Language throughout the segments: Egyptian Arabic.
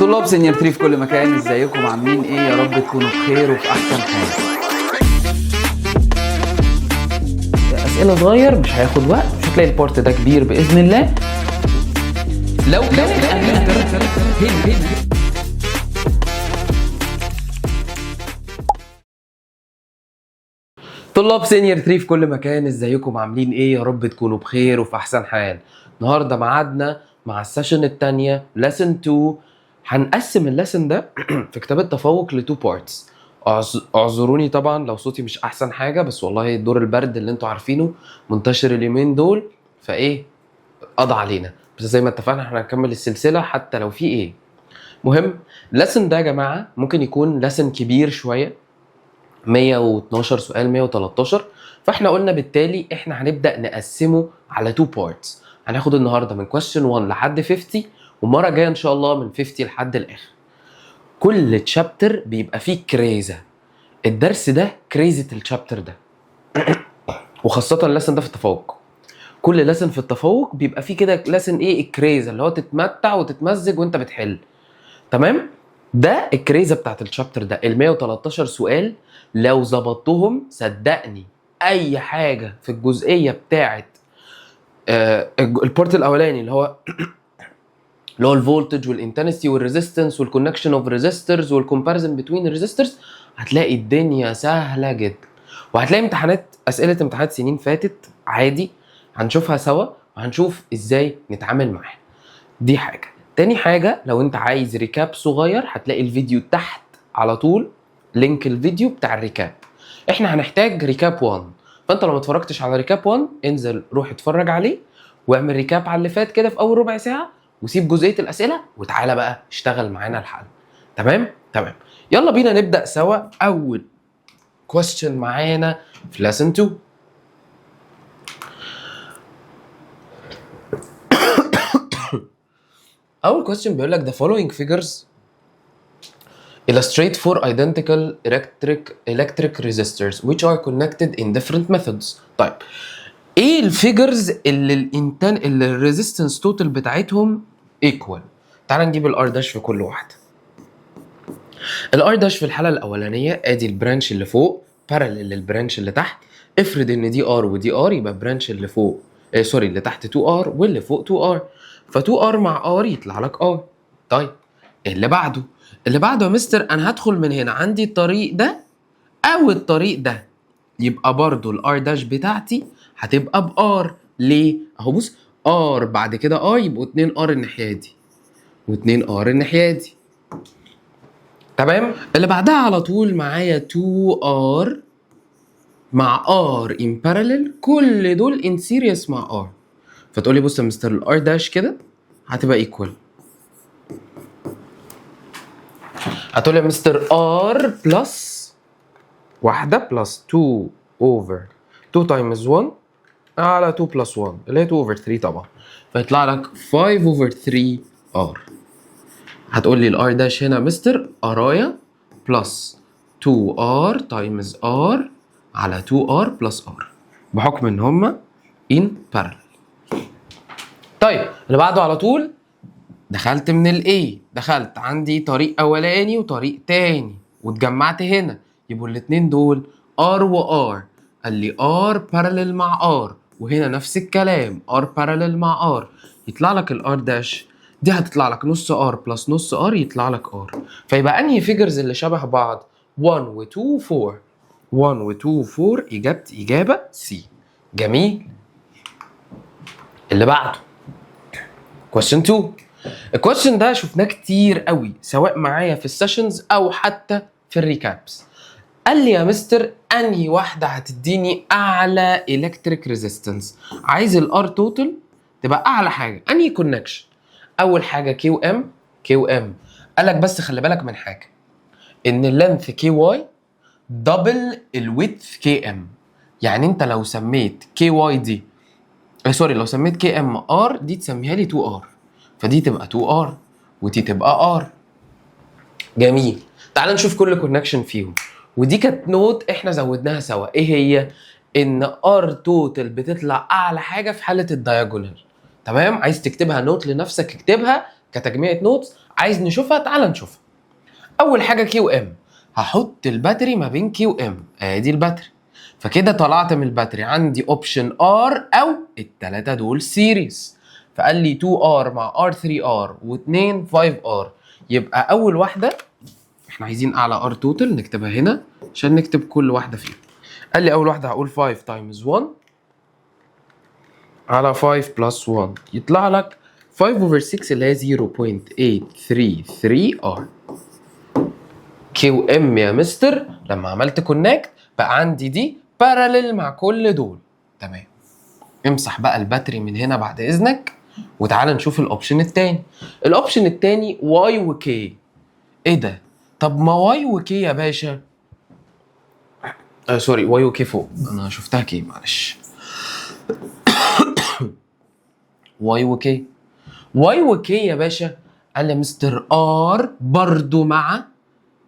طلاب senior 3 في كل مكان، ازيكم؟ عاملين ايه؟ يا رب تكونوا بخير وفي احسن حال. اسئلة صغير، مش هياخد وقت، مش هتلاقي ال part ده كبير باذن الله. لو كانت هنا. طلاب senior 3 في كل مكان، ازيكم؟ عاملين ايه؟ يا رب تكونوا بخير وفي احسن حال. النهارده ميعادنا مع ال session الثانيه، lesson 2. هنقسم ال lesson ده في كتاب التفوق ل two parts. اعذروني طبعا لو صوتي مش احسن حاجه، بس والله دور البرد اللي انتوا عارفينه منتشر اليومين دول، فايه قضى علينا. بس زي ما اتفقنا احنا هنكمل السلسلة حتى لو في ايه. مهم ال lesson ده يا جماعة ممكن يكون lesson كبير شويه، 112 سؤال، 113، فاحنا قلنا بالتالي احنا هنبدا نقسمه على two parts. هناخد النهارده من question 1 لحد 50، والمرة الجاية ان شاء الله من 50 لحد الاخر. كل chapter بيبقى فيه كريزه، الدرس ده كريزه ال chapter ده، وخاصة ال lesson ده في التفوق. كل lesson في التفوق بيبقى فيه كده lesson ايه؟ الكريزه اللي هو تتمتع وتتمزج وانت بتحل. تمام؟ ده الكريزه بتاعت ال chapter ده، ال 113 سؤال لو ظبطتهم صدقني اي حاجة في الجزئية بتاعت ال part الاولاني اللي هو ال voltage وال intensity وال resistance وال connection of resistors وال comparison between resistors، هتلاقي الدنيا سهلة جدا. وهتلاقي امتحانات، اسئلة امتحانات سنين فاتت عادي هنشوفها سوا وهنشوف ازاي نتعامل معاها. دي حاجة. تاني حاجه، لو انت عايز recap صغير هتلاقي الفيديو تحت على طول، link الفيديو بتاع ال recap. احنا هنحتاج recap 1، فانت لو ما اتفرجتش على recap 1 انزل روح اتفرج عليه واعمل recap على اللي فات كده في اول ربع ساعه، وسيب جزئية الاسئلة وتعالى بقى اشتغل معانا الحل. تمام؟ تمام. يلا بينا نبدا سوا اول question معانا في lesson 2. اول question بيقول لك the following figures illustrate four identical electric resistors which are connected in different methods. طيب ايه ال figures اللي الانتن اللي ال resistance total بتاعتهم equal؟ تعال نجيب ال R dash في كل واحدة. ال R dash في الحالة الاولانيه، ادي ال branch اللي فوق parallel لل branch اللي تحت. افرض ان دي R ودي R، يبقى branch اللي فوق sorry اللي تحت 2 R واللي فوق 2 R، ف 2 R مع R يطلع لك R. طيب اللي بعده، اللي بعده يا مستر انا هدخل من هنا، عندي الطريق ده او الطريق ده، يبقى برضو ال R dash بتاعتي هتبقى ب R. ليه؟ اهو بص، R بعد كده R، يبقوا 2 R الناحية دي و2 R الناحية دي. تمام؟ اللي بعدها على طول معايا 2 R مع R in parallel، كل دول in series مع R. فتقولي بص يا مستر ال R dash كده هتبقى equal، هتقولي يا مستر R plus واحدة plus 2 over 2 times 1 على 2 plus 1 اللي هي 2 over 3 طبعا، فيطلع لك 5 over 3 R. هتقول لي ال R dash هنا مستر R ايه plus 2 R times R على 2 R plus R، بحكم ان هما in parallel. طيب اللي بعده على طول، دخلت من ال A، دخلت عندي طريق اولاني وطريق تاني واتجمعت هنا، يبقوا الاتنين دول R و R. قال لي R parallel مع R، وهنا نفس الكلام R parallel مع R، يطلع لك ال R dash دي هتطلع لك نص R plus نص R يطلع لك R. فيبقى انهي figures اللي شبه بعض؟ 1 و 2 4. 1 و 2 4، اجابتي اجابه C. جميل. اللي بعده question 2. ال question ده شفناه كتير قوي سواء معايا في ال sessions او حتى في ال recaps. قال لي يا مستر انهي واحدة هتديني اعلى electric resistance؟ عايز ال R total تبقى اعلى حاجه، انهي connection؟ اول حاجة K و M، K و M. قال لك بس خلي بالك من حاجه، ان ال length KY double ال width KM. يعني انت لو سميت KY دي sorry لو سميت KM R، دي تسميها لي 2 R، فدي تبقى 2 R ودي تبقى R. جميل. تعال نشوف كل connection فيهم. ودي كانت note احنا زودناها سوا، ايه هي؟ ان R total بتطلع اعلى حاجة في حاله ال diagonal. تمام؟ عايز تكتبها note لنفسك اكتبها كتجميعة notes، عايز نشوفها؟ تعال نشوفها. اول حاجة K و M، هحط ال battery ما بين K و M، ادي ال battery. فكده طلعت من ال battery، عندي option R او الثلاثة دول series. فقال لي 2 R مع R 3 R و2 5 R. يبقى اول واحدة احنا عايزين اعلى R total، نكتبها هنا عشان نكتب كل واحدة فيهم. قال لي اول واحدة هقول 5 times 1 على 5 plus 1، يطلع لك 5 over 6 اللي هي 0.833 R. K و M يا مستر لما عملت connect بقى عندي دي parallel مع كل دول. تمام، امسح بقى ال battery من هنا بعد اذنك وتعالى نشوف ال option التاني. ال option التاني Y و K. ايه ده؟ طب ما Y و K يا باشا، sorry، Y و K فوق، انا شفتها K، معلش. Y و K، Y و K يا باشا. قال لي يا مستر R برضو مع،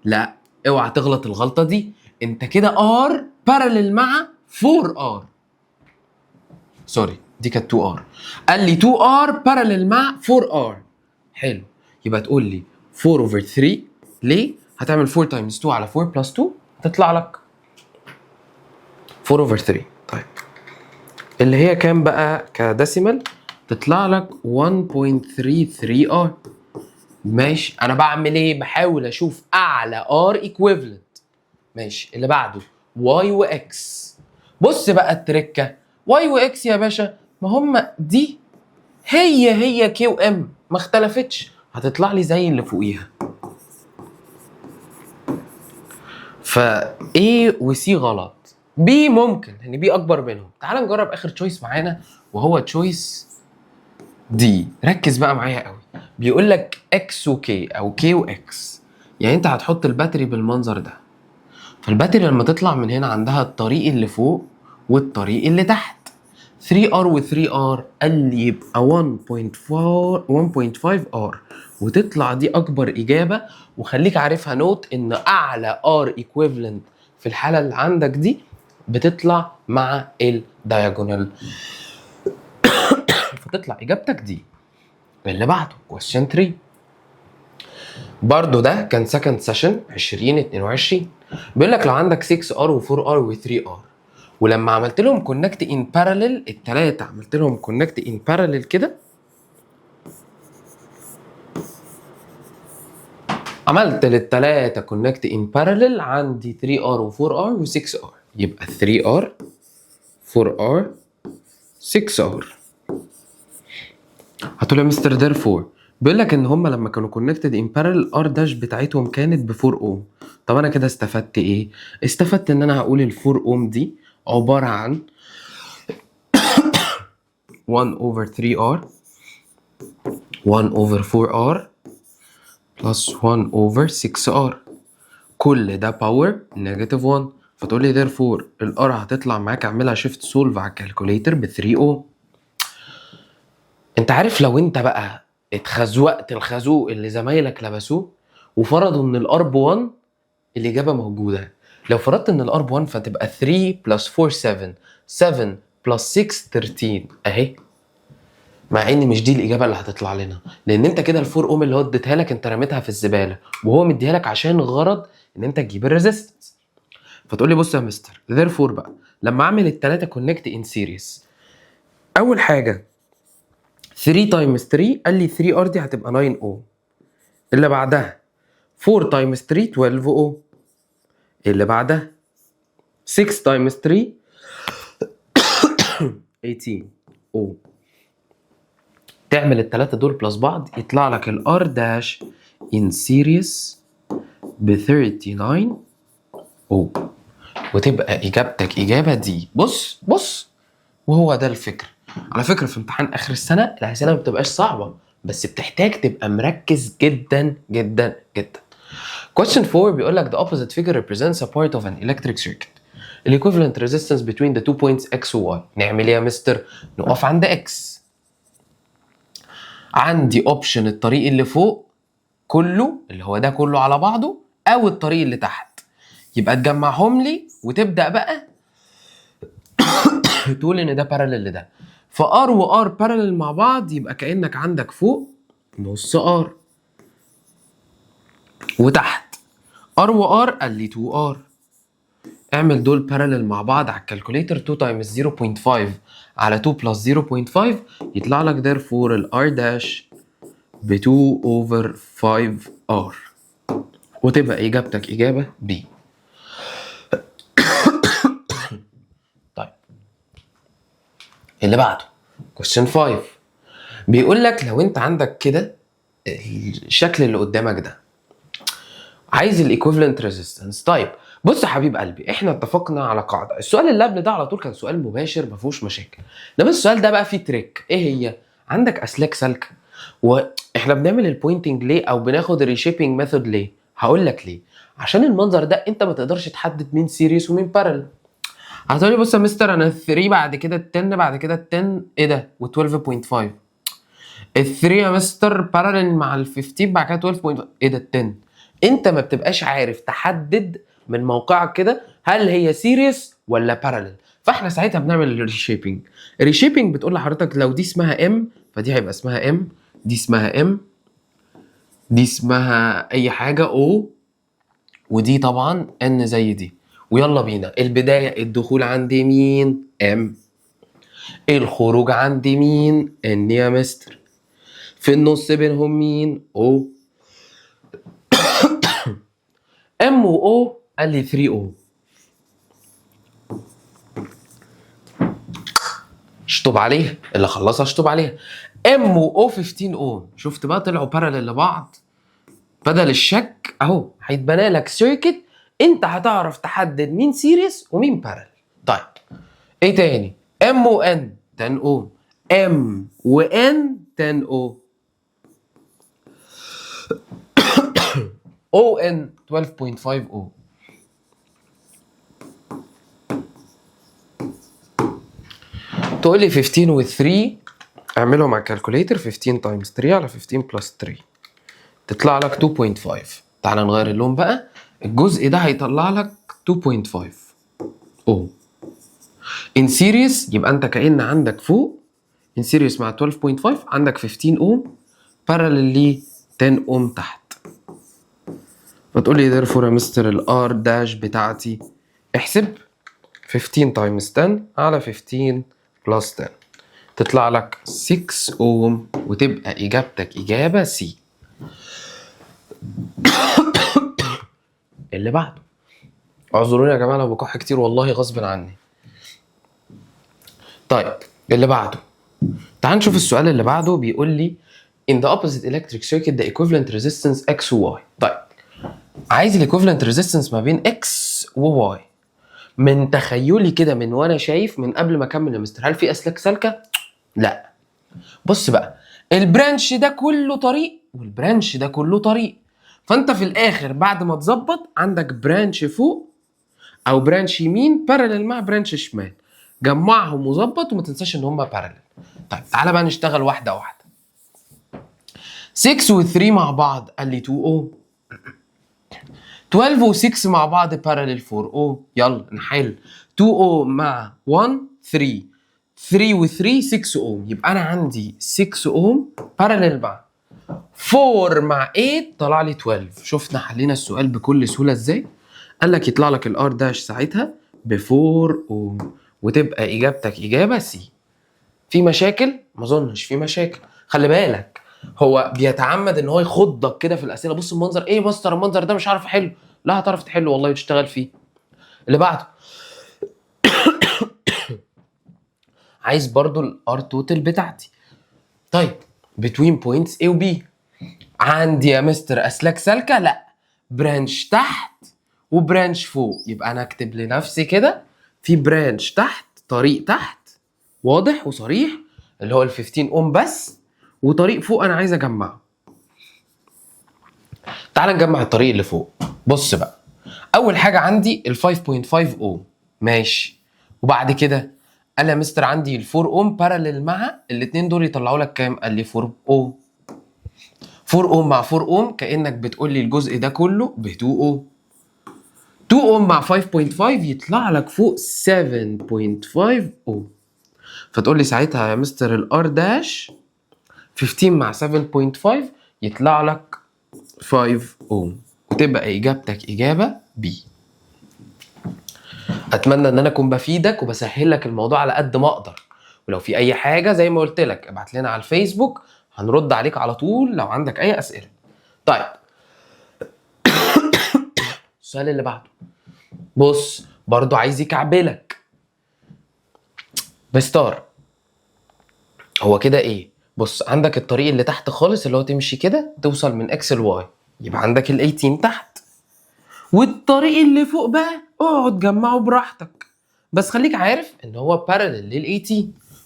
لا، اوعى تغلط الغلطة دي. انت كده R parallel مع 4 R، sorry، دي كانت 2 R. قال لي 2 R parallel مع 4 R. حلو، يبقى تقول لي 4 over 3. ليه؟ هتعمل 4 times 2 على 4 plus 2، تطلع لك 4 over 3. طيب، اللي هي كام بقى ك decimal؟ تطلع لك 1.33 R. ماشي، انا بعمل ايه؟ بحاول اشوف اعلى R equivalent. ماشي، اللي بعده Y و X. بص بقى التركه، Y و X يا باشا، ما هم دي هي هي K و M، ما اختلفتش، هتطلع لي زي اللي فوقيها. ف A و C غلط، B ممكن لان B اكبر منهم. تعال نجرب اخر choice معانا وهو choice D. ركز بقى معايا قوي، بيقول لك X و K او K و X، يعني انت هتحط ال battery بالمنظر ده. فال battery لما تطلع من هنا عندها الطريق اللي فوق والطريق اللي تحت، 3 R و 3 R. قال لي يبقى 1.4 1.5 R، وتطلع دي اكبر اجابه. وخليك عارفها note ان اعلى R equivalent في الحالة اللي عندك دي بتطلع مع ال diagonal، فتطلع اجابتك دي. اللي بعده question 3، برضو ده كان second session 2022. بيقول لك لو عندك 6 R و4 R و3 R، ولما عملت لهم connect in parallel، الثلاثة عملت لهم connect in parallel كده، عملت للثلاثه connect in parallel، عندي 3 R و4 R و6 R، يبقى 3 R 4 R 6 R. هتقول يا مستر therefore، بيقول لك ان هم لما كانوا connected in parallel R dash بتاعتهم كانت ب 4 اوم. طب انا كده استفدت ايه؟ استفدت ان انا هقول ال 4 اوم دي عبارة عن 1 over 3R 1 over 4R plus 1 over 6R، كل ده power negative 1. فتقول لي therefore ال R هتطلع معاك، اعملها shift solve على ال calculator، ب 3 اوم. انت عارف لو انت بقى اتخزوقت الخازوق اللي زمايلك لبسوه وفرضوا ان ال R ب 1، الاجابة موجوده. لو فرضت ان ال R ب 1 فتبقى 3 plus 4 7، 7 plus 6 13 اهي. مع ان مش دي الاجابة اللي هتطلع لنا، لان انت كده ال four اوم اللي هو اديتها لك انت رميتها في الزباله، وهو مديها لك عشان غرض ان انت تجيب ال resistance. فتقول لي بص يا مستر، therefore بقى لما اعمل الثلاثة connect in series، اول حاجة 3 times 3، قال لي 3 R دي هتبقى 9 اوم. اللي بعدها 4 times 3 12 اوم. اللي بعدها 6 times 3 18 اوم. تعمل الثلاثة دول plus بعض يطلع لك ال R dash in series ب 39 اوم، وتبقى اجابتك اجابه D. بص بص، وهو ده الفكر. على فكرة في امتحان اخر السنة الاسئلة ما بتبقاش صعبه، بس بتحتاج تبقى مركز جدا جدا جدا. Question 4 بيقول لك the opposite figure represents a part of an electric circuit. The equivalent resistance between the two points x و y. نعمل ايه يا مستر؟ نقف عند x. عندي option الطريق اللي فوق كله اللي هو ده كله على بعضه او الطريق اللي تحت. يبقى تجمعهم لي وتبدا بقى تقول ان ده parallel لده. ف R و R parallel مع بعض، يبقى كانك عندك فوق نص R. وتحت R و R قال لي 2 R. اعمل دول parallel مع بعض على ال calculator، 2 times 0.5 على 2 plus 0.5، يطلع لك therefore ال R dash ب 2 over 5 R، وتبقى اجابتك اجابه B. طيب، اللي بعده question 5، بيقول لك لو انت عندك كده الشكل اللي قدامك ده، عايز ال equivalent resistance. طيب بص يا حبيب قلبي، احنا اتفقنا على قاعده. السؤال اللي قبل ده على طول كان سؤال مباشر ما فيهوش مشاكل، انما السؤال ده بقى فيه trick. ايه هي؟ عندك اسلاك سالكه، واحنا بنعمل ال pointing ليه او بناخد ال reshaping method ليه؟ هقول لك ليه. عشان المنظر ده انت ما تقدرش تحدد مين series ومين parallel. هتقولي بص يا مستر، انا 3 بعد كده ال 10 بعد كده ال 10، ايه ده؟ و12.5. ال 3 يا مستر parallel مع ال 15، بعد كده 12. ايه ده؟ ال 10. انت ما بتبقاش عارف تحدد من موقعك كده هل هي series ولا parallel، فاحنا ساعتها بنعمل ال reshaping. ال reshaping بتقول لحضرتك لو دي اسمها M فدي هيبقى اسمها M، دي اسمها M، دي اسمها اي حاجة O، ودي طبعا N زي دي. ويلا بينا، البدايه، الدخول عندي مين؟ M. الخروج عندي مين؟ N يا مستر. في النص بينهم مين؟ O. M و O قال لي 3 O. اشطب عليها، اللي خلصها اشطب عليها. M و O 15 او. شفت بقى؟ طلعوا parallel لبعض. بدل الشك اهو هيتبنى لك circuit، انت هتعرف تحدد مين series ومين parallel. طيب ايه تاني؟ M و N 10 او. M و N 10 او. O N 12.5 او. تقول لي 15 و 3، اعملهم على ال calculator، 15 times 3 على 15 plus 3 تطلع لك 2.5. تعال نغير اللون بقى، الجزء ده هيطلع لك 2.5 او in series، يبقى انت كأن عندك فوق in series مع 12.5 عندك 15 اوم parallel ل 10 اوم تحت. فتقول لي therefore يا مستر ال R dash بتاعتي، احسب 15 times 10 على 15 plus 10، تطلع لك 6 اوم، وتبقى اجابتك اجابه C. اللي بعده، اعذروني يا جماعة لو بكح كتير، والله غصب عني. طيب اللي بعده، تعال نشوف السؤال اللي بعده. بيقول لي in the opposite electric circuit the equivalent resistance X و Y. طيب عايز ال equivalent resistance ما بين X و Y. من تخيلي كده، من وانا شايف من قبل ما اكمل يا مستر، هل في اسلاك سالكة؟ لا. بص بقى، ال branch ده كله طريق وال branch ده كله طريق، فانت في الاخر بعد ما تظبط عندك branch فوق او branch يمين parallel مع branch شمال، جمعهم وظبط، وما تنساش ان هما parallel. طيب تعالى بقى نشتغل واحدة واحدة. 6 و 3 مع بعض قال لي 2 او. 12 و 6 مع بعض parallel 4 او. يلا نحل، 2 او مع 1 3، 3 و 3 6 اوم، يبقى انا عندي 6 اوم parallel مع 4 مع 8 طلع لي 12. شفنا حلينا السؤال بكل سهولة ازاي؟ قال لك يطلع لك ال R dash ساعتها ب 4 اوم، وتبقى اجابتك اجابه C. في مشاكل؟ ما اظنش في مشاكل. خلي بالك هو بيتعمد ان هو يخضك كده في الاسئلة. بص المنظر، ايه يا مستر المنظر ده؟ مش عارف احله. لا هتعرف تحله والله وتشتغل فيه. اللي بعده، عايز برضو ال R total بتاعتي. طيب between points A و B، عندي يا مستر اسلاك سالكة؟ لا، branch تحت و branch فوق، يبقى انا اكتب لنفسي كده في branch تحت، طريق تحت واضح وصريح اللي هو ال 15 اوم بس، وطريق فوق انا عايز اجمعه. تعال نجمع الطريق اللي فوق. بص بقى، اول حاجة عندي ال 5.5 اوم، ماشي. وبعد كده قال لي يا مستر عندي ال 4 اوم parallel مع الاثنين دول، يطلعوا لك كام؟ قال لي 4 اوم. 4 اوم مع 4 اوم كانك بتقول لي الجزء ده كله ب 2 اوم. 2 اوم مع 5.5 يطلع لك فوق 7.5 اوم. فتقول لي ساعتها يا مستر ال R dash 15 مع 7.5 يطلع لك 5 اوم، وتبقى اجابتك اجابه C. وتبقى اجابتك اجابه B. اتمنى ان انا اكون بفيدك وبسهل لك الموضوع على قد ما اقدر، ولو في اي حاجة زي ما قلت لك ابعت لنا على الفيسبوك، هنرد عليك على طول لو عندك اي اسئله. طيب، السؤال اللي بعده، بص، برضو عايز يكعبلك. مستر، هو كده ايه؟ بص، عندك الطريق اللي تحت خالص اللي هو تمشي كده توصل من X ل Y، يبقى عندك ال 18 تحت، والطريق اللي فوق بقى اقعد جمعه براحتك، بس خليك عارف ان هو parallel لل 18.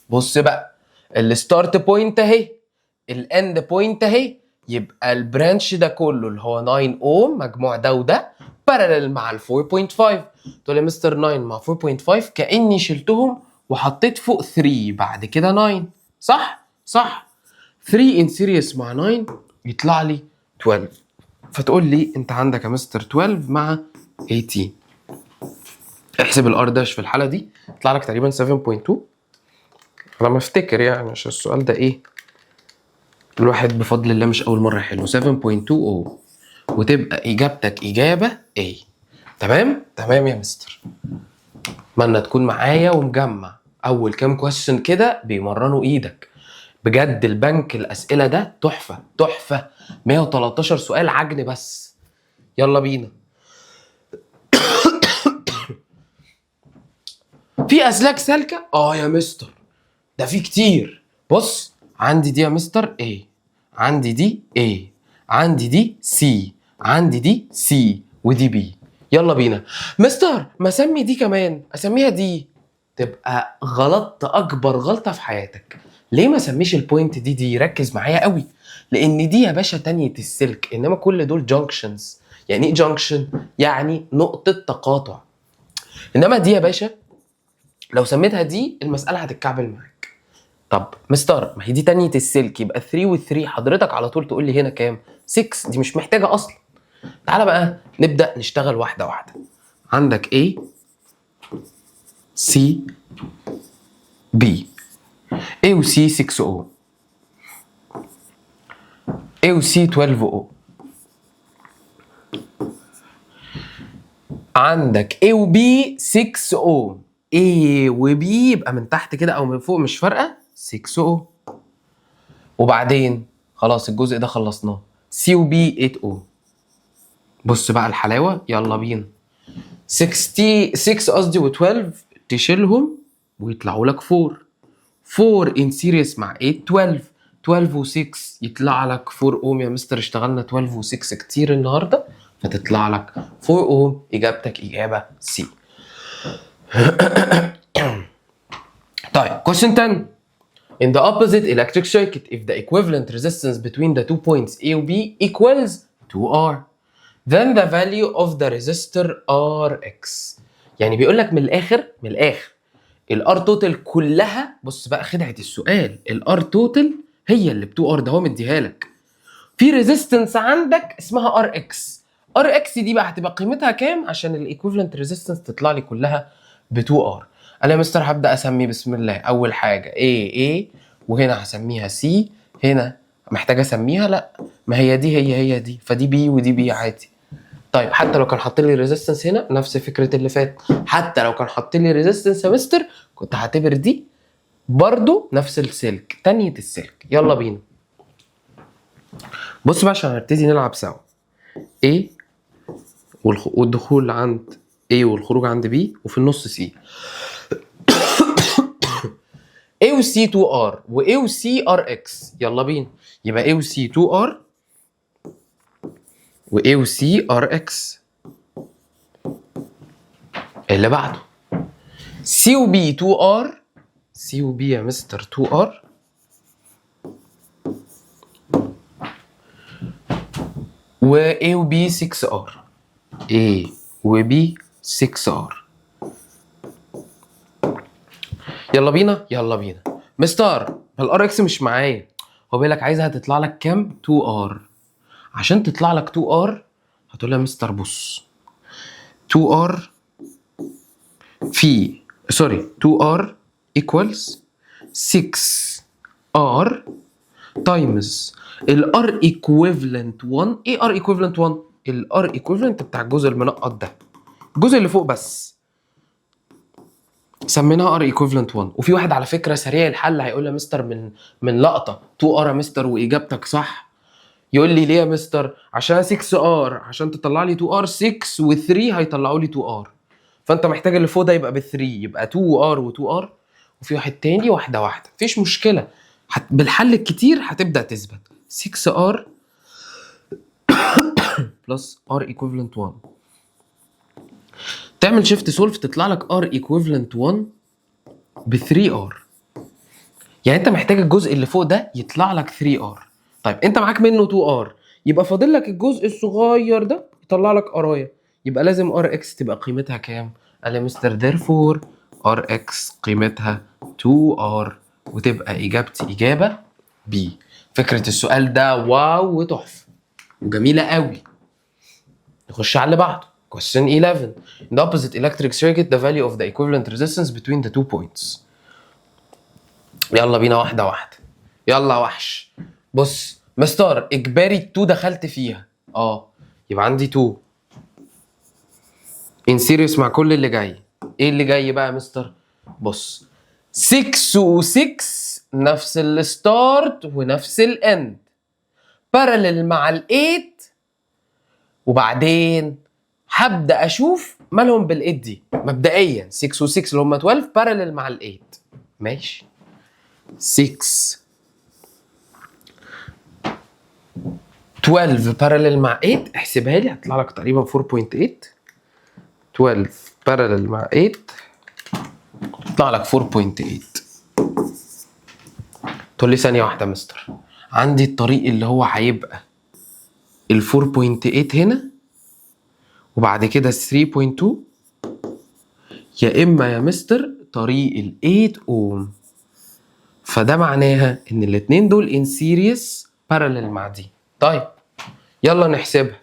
بص بقى، ال start point اهي، ال end point اهي، يبقى ال branch ده كله اللي هو 9 اوم مجموع ده وده parallel مع ال 4.5. تقول لي مستر، 9 مع 4.5 كاني شلتهم وحطيت فوق 3 بعد كده 9، صح؟ صح. 3 in series مع 9 يطلع لي 12، فتقول لي انت عندك يا مستر 12 مع 18. احسب ال R dash في الحالة دي، يطلع لك تقريبا 7.2 على ما افتكر يعني، عشان السؤال ده ايه، الواحد بفضل الله مش اول مرة يحله. 7.2 او وتبقى اجابتك اجابه A. تمام؟ تمام يا مستر. اتمنى تكون معايا ومجمع. اول كام question كده بيمرنوا ايدك بجد. البنك الاسئلة ده تحفة تحفه، 113 سؤال عجن بس. يلا بينا. في اسلاك سالكه؟ اه يا مستر، ده في كتير. بص، عندي دي يا مستر A، عندي دي A، عندي دي C، عندي دي C، ودي B. يلا بينا. مستر، ما اسمي دي كمان، اسميها D. تبقى غلطت اكبر غلطه في حياتك. ليه ما اسميش ال point دي D؟ ركز معايا قوي، لان دي يا باشا تانية السلك، انما كل دول junctions. يعني ايه junction؟ يعني نقطة تقاطع. انما دي يا باشا لو سميتها D المسالة هتتكعبل معاك. طب مستر، ما هي دي تانية السلك، يبقى 3 و 3، حضرتك على طول تقول لي هنا كام؟ 6. دي مش محتاجه اصلا. تعالى بقى نبدا نشتغل واحدة واحده. عندك A، C، B. A و C 6 او، A و C 12 او. عندك A و B 6 او، A و B يبقى من تحت كده او من فوق مش فارقه، 6 او. وبعدين خلاص الجزء ده خلصناه. C و B 8 او. بص بقى الحلاوه، يلا بينا. 66 قصدي و12 تشيلهم ويطلعوا لك 4. 4 in series مع 8، 12. 12 و6 يطلع لك 4 اوم. يا مستر، اشتغلنا 12 و6 كتير النهارده، فتطلع لك 4 اوم. اجابتك اجابه C. طيب، question 10. In the opposite electric circuit, if the equivalent resistance between the two points A و B equals 2R, then the value of the resistor RX. يعني بيقول لك من الاخر، من الاخر ال R total كلها. بص بقى خدعه السؤال، ال R total هي اللي ب 2 R، ده هو مديها لك. في resistance عندك اسمها RX، RX دي بقى هتبقى قيمتها كام عشان ال equivalent resistance تطلع لي كلها ب 2 R؟ انا يا مستر هبدا اسمي، بسم الله، اول حاجة A A، وهنا هسميها C. هنا محتاج اسميها؟ لا، ما هي دي هي هي دي، فدي B ودي B عادي. طيب، حتى لو كان حاط لي resistance هنا، نفس فكرة اللي فات، حتى لو كان حاط لي resistance يا مستر كنت هعتبر دي برضو نفس السلك، تانية السلك. يلا بينا. بص بقى عشان هنبتدي نلعب سوا. A والدخول عند A والخروج عند B وفي النص C. A و C 2R و A و C RX. يلا بينا، يبقى A و C 2R و A و C RX. اللي بعده C و B 2R، C و B يا مستر 2R و A و B 6R، A و B 6R. يلا بينا، يلا بينا. مستر، ال RX مش معايا. هو بيقول لك عايزها تطلع لك كام؟ 2R. عشان تطلع لك 2R هتقول له يا مستر بص، 2R في، sorry، 2R equals 6R times ال R equivalent 1. ايه R equivalent 1؟ ال R equivalent بتاع الجزء المنقط ده، الجزء اللي فوق بس، سميناها R equivalent 1. وفي واحد على فكرة سريع الحل هيقول لي يا مستر من لقطة 2 R يا مستر، واجابتك صح. يقول لي ليه يا مستر؟ عشان 6 R، عشان تطلع لي 2 R، 6 و3 هيطلعوا لي 2 R، فانت محتاج اللي فوق ده يبقى ب 3، يبقى 2 R و2 R. وفي واحد تاني، واحدة واحده، مفيش مشكله، بالحل الكتير هتبدا تثبت. 6 R plus R equivalent 1، تعمل shift solve تطلع لك R equivalent 1 ب 3 R. يعني انت محتاج الجزء اللي فوق ده يطلع لك 3 R. طيب انت معاك منه 2 R، يبقى فاضل لك الجزء الصغير ده يطلع لك R ايه. يبقى لازم R x تبقى قيمتها كام؟ قال لي مستر therefore R x قيمتها 2 R، وتبقى اجابتي اجابه B. فكرة السؤال ده wow وتحفه وجميلة قوي. نخش على اللي بعده. question 11، in the opposite electric circuit the value of the equivalent resistance between the two points. يلا بينا واحدة واحده. يلا وحش. بص مستر، اجباري 2 دخلت فيها، يبقى عندي 2 in series مع كل اللي جاي. ايه اللي جاي بقى يا مستر؟ بص، 6 و6 نفس ال start ونفس ال end، parallel مع ال8. وبعدين هبدا اشوف مالهم بال8 دي. مبدئيا 6 و6 اللي هم 12 parallel مع ال8، ماشي. 6، 12 parallel مع 8، احسبها لي، هتطلع لك تقريبا 4.8. 12 parallel مع 8 يطلع لك 4.8. تقول لي ثانية واحدة يا مستر، عندي الطريق اللي هو هيبقى ال 4.8 هنا وبعد كده 3.2، يا اما يا مستر طريق ال 8 اوم. فده معناها ان الاتنين دول in series parallel مع دي. طيب يلا نحسبها.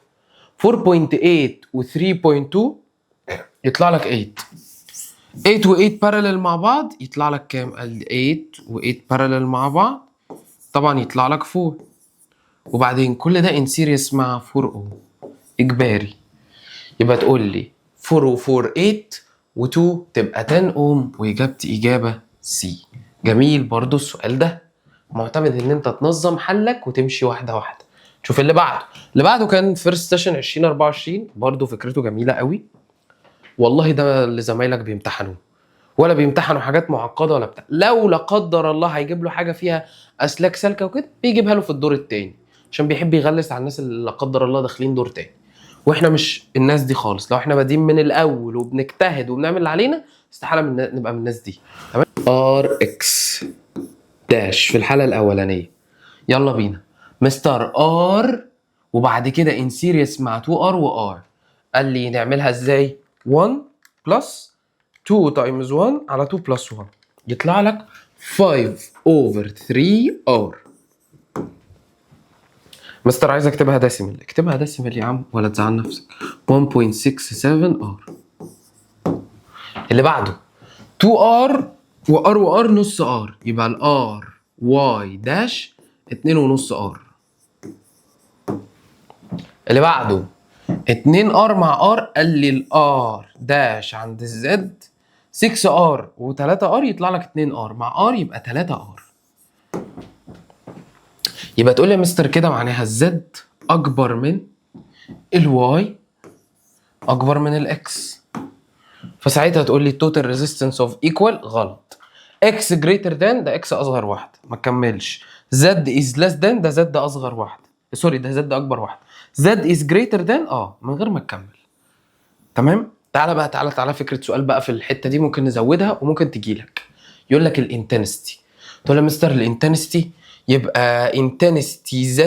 4.8 و 3.2 يطلع لك 8. 8 و 8 parallel مع بعض يطلع لك كام؟ قال 8 و 8 parallel مع بعض طبعا يطلع لك 4. وبعدين كل ده in series مع 4 اوم اجباري، يبقى تقول لي 4 و 4 8 و2 تبقى 10 اوم، واجابتي اجابه C. جميل، برضو السؤال ده معتمد ان انت تنظم حلك وتمشي واحدة واحده. شوف اللي بعده. اللي بعده كان first session 2024، برضو فكرته جميلة قوي والله. ده اللي زمايلك بيمتحنوه، ولا بيمتحنوا حاجات معقدة ولا بتاع. لو لا قدر الله هيجيب له حاجة فيها اسلاك سالكة وكده، بيجيبها له في الدور التاني، عشان بيحب يغلس على الناس اللي لا قدر الله داخلين دور تاني. واحنا مش الناس دي خالص. لو احنا بادئين من الاول وبنجتهد وبنعمل اللي علينا، استحالة نبقى من الناس دي. تمام. R x dash في الحالة الاولانيه، يلا بينا مستر. R وبعد كده in series مع 2 R و R. قال لي نعملها ازاي؟ 1 plus 2 times 1 على 2 plus 1، يطلع لك 5 over 3 R. مستر عايز اكتبها decimal. اكتبها decimal يا عم ولا تزعل نفسك، 1.67 R. اللي بعده 2 R و R و R نص R، يبقى ال R y dash 2.5 R. اللي بعده 2 R مع R، قال لي ال R dash عند ال Z 6 R و3 R يطلع لك 2 R مع R، يبقى 3 R. يبقى تقول لي يا مستر كده معناها ال Z اكبر من ال Y اكبر من ال X. فساعتها تقول لي ال total resistance of equal. غلط. X greater than، ده X اصغر واحده، ما تكملش. Z is less than، ده Z اصغر واحده، sorry، ده Z اكبر واحده. Z is greater than، من غير ما تكمل. تمام. تعالى بقى، تعالى تعالى، فكرة سؤال بقى في الحتة دي ممكن نزودها وممكن تجي لك، يقول لك ال intensity. تقول له مستر ال intensity يبقى intensity Z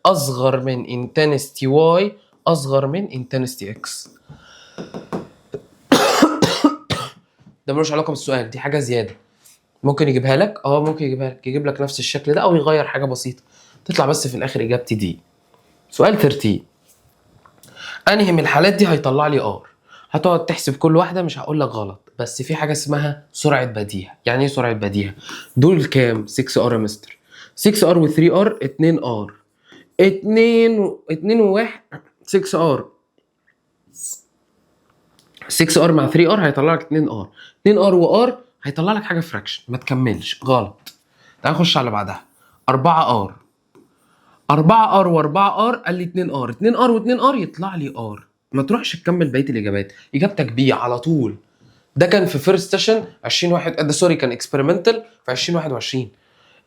اصغر من intensity Y اصغر من intensity X. ده ملوش علاقة بالسؤال، دي حاجة زياده. ممكن يجيبها لك، ممكن يجيبها لك، يجيب لك نفس الشكل ده او يغير حاجة بسيطه، تطلع بس في الاخر اجابتي D. سؤال 13، انهي من الحالات دي هيطلع لي R؟ هتقعد تحسب كل واحده، مش هقول لك غلط، بس في حاجة اسمها سرعة بديهه. يعني ايه سرعة بديهه؟ دول كام؟ 6 R يا مستر. 6 R و3 R، 2 R، 2 2 و1. 6 R، 6 R مع 3 R هيطلع لك 2 R، 2 R و R هيطلع لك حاجة fraction، ما تكملش، غلط. تعال نخش على اللي بعدها. 4 R، 4 R و4 R قال لي 2 R، 2 R و2 R يطلع لي R. ما تروحش تكمل بقية الاجابات، اجابتك B على طول. ده كان في first session 20 واحد، ده sorry، كان experimental في 2021.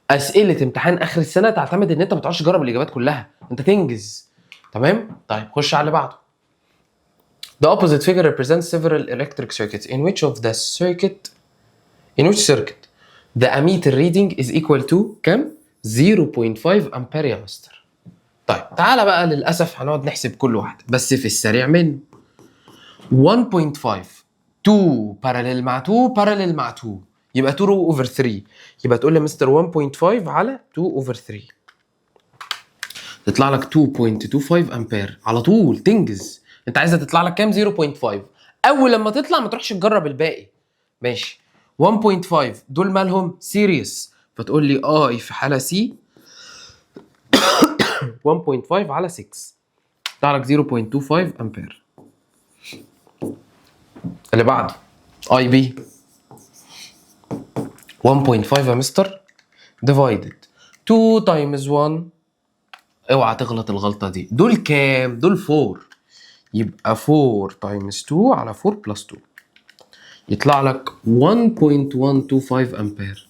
اسئلة امتحان اخر السنة تعتمد ان انت ما تقعدش تجرب الاجابات كلها، انت تنجز. تمام؟ طيب، خش على اللي بعده. The opposite figure represents several electric circuits. In which circuit the ammeter reading is equal to كام؟ 0.5 امبير يا مستر. طيب، تعالى بقى، للاسف هنقعد نحسب كل واحده، بس في السريع منه. 1.5، 2 parallel مع 2 parallel مع 2، يبقى 2 over 3. يبقى تقول لي مستر 1.5 على 2 over 3 تطلع لك 2.25 امبير على طول، تنجز. انت عايزها تطلع لك كام؟ 0.5. اول لما تطلع ما تروحش تجرب الباقي، ماشي؟ 1.5 دول مالهم؟ series. فتقول لي I في حاله C 1.5 على 6 يطلع لك 0.25 امبير. اللي بعده IB 1.5 يا مستر divided 2 times 1. اوعى تغلط الغلطة دي. دول كام؟ دول 4، يبقى 4 times 2 على 4 plus 2 يطلع لك 1.125 امبير.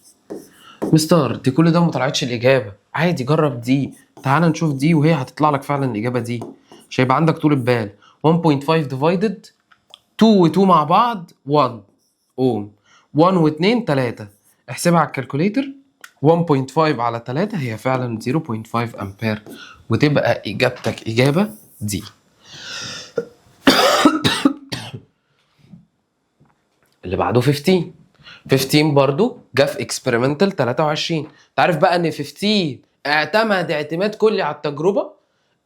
مستر، دي كل ده ما طلعتش الاجابه. عادي، جرب دي. تعال نشوف دي وهي هتطلع لك فعلا الاجابة دي، مش هيبقى عندك طول بال. 1.5 divided 2 و 2 مع بعض 1 اوم، 1 و 2 3. احسبها على ال calculator، 1.5 على 3 هي فعلا 0.5 امبير، وتبقى اجابتك اجابه D. اللي بعده 15. 15 برضو جه في experimental 23. تعرف بقى ان 15 اعتمد اعتماد كلي على التجربه.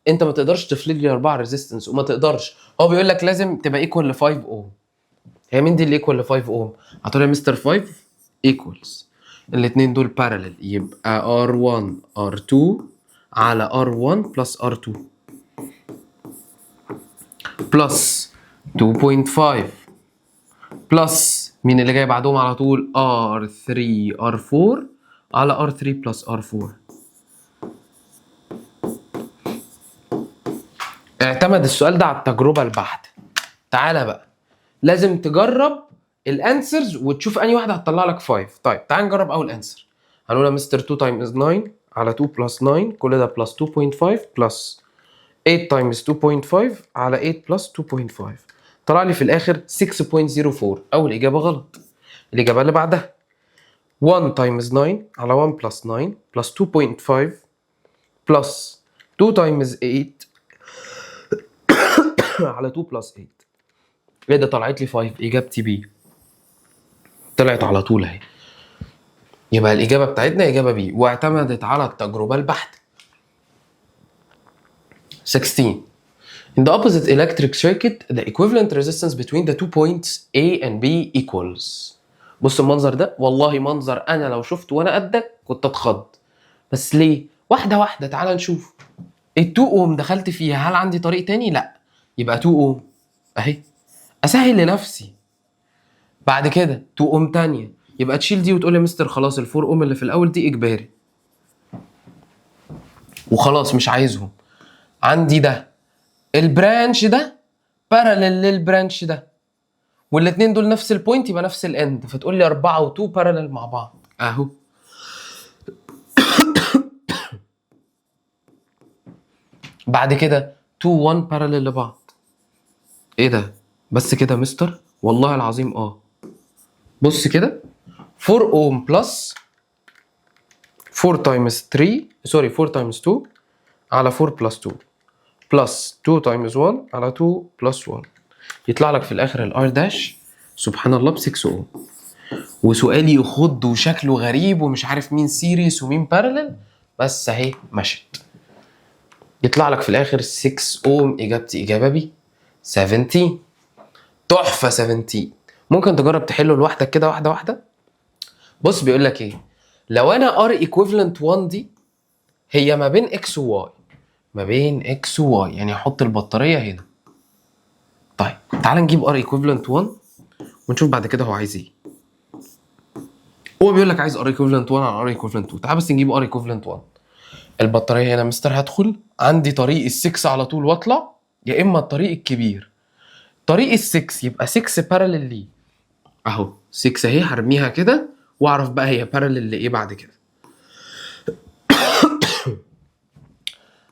انت ما تقدرش تفلت لي 4 resistance وما تقدرش، هو بيقول لك لازم تبقى equal ل 5 اوم. هي مين دي اللي equal ل 5 اوم؟ هتقول يا مستر 5 equals الاثنين دول parallel، يبقى R1 R2 على R1 plus R2 plus 2.5 plus مين اللي جاي بعدهم على طول؟ R3 R4 على R3 plus R4. اعتمد السؤال ده على التجربة البحتة. تعالى بقى، لازم تجرب ال answers وتشوف انهي واحدة هتطلع لك 5. طيب، تعال نجرب اول answer. هنقول يا مستر 2 times 9 على 2 plus 9، كل ده plus 2.5 plus 8 times 2.5 على 8 plus 2.5. طلع لي في الاخر 6.04. اول اجابه غلط. الاجابة اللي بعدها 1 times 9 على 1 plus 9 plus 2.5 plus 2 times 8 على 2 plus 8. ايه ده؟ طلعت لي 5. اجابتي B، طلعت على طول اهي. يبقى الاجابة بتاعتنا اجابه B، واعتمدت على التجربة البحتة. 16. In the opposite electric circuit, the equivalent resistance between the two points A and B equals. بص المنظر ده، والله منظر انا لو شفته وانا قدك كنت اتخض. بس ليه؟ واحدة واحده، تعال نشوف. ال 2 اوم دخلت فيها، هل عندي طريق تاني؟ لا، يبقى 2 اوم اهي، اسهل لنفسي. بعد كده 2 اوم تانية، يبقى تشيل دي وتقول يا مستر خلاص ال 4 اوم اللي في الاول دي اجباري وخلاص مش عايزهم. عندي ده، ال branch ده parallel لل branch ده، والاثنين دول نفس ال point، يبقى نفس ال end. فتقول لي 4 و2 parallel مع بعض اهو. بعد كده 2 1 parallel لبعض. ايه ده؟ بس كده يا مستر؟ والله العظيم اه. بص كده، 4 اوم plus 4 times 3، sorry، 4 times 2 على 4 plus 2 plus 2 times 1 على 2 plus 1، يطلع لك في الاخر ال R dash سبحان الله ب 6 اوم. وسؤالي يخض وشكله غريب ومش عارف مين series ومين parallel، بس اهي مشت. يطلع لك في الاخر 6 اوم. اجابتي اجابه B. 17 تحفه. 17 ممكن تجرب تحله لوحدك كده واحدة واحده. بص، بيقول لك ايه؟ لو انا R equivalent 1 دي هي ما بين X و Y. ما بين X و Y، يعني احط البطارية هنا. طيب تعال نجيب R equivalent 1 ونشوف بعد كده هو عايز ايه. هو بيقول لك عايز R equivalent 1 على R equivalent 2. تعال بس نجيب R equivalent 1. البطارية هنا مستر، هدخل عندي طريق ال6 على طول واطلع، يا اما الطريق الكبير. طريق ال6 يبقى 6 parallel ليه اهو، 6 اهي، هرميها كده واعرف بقى هي parallel لايه بعد كده.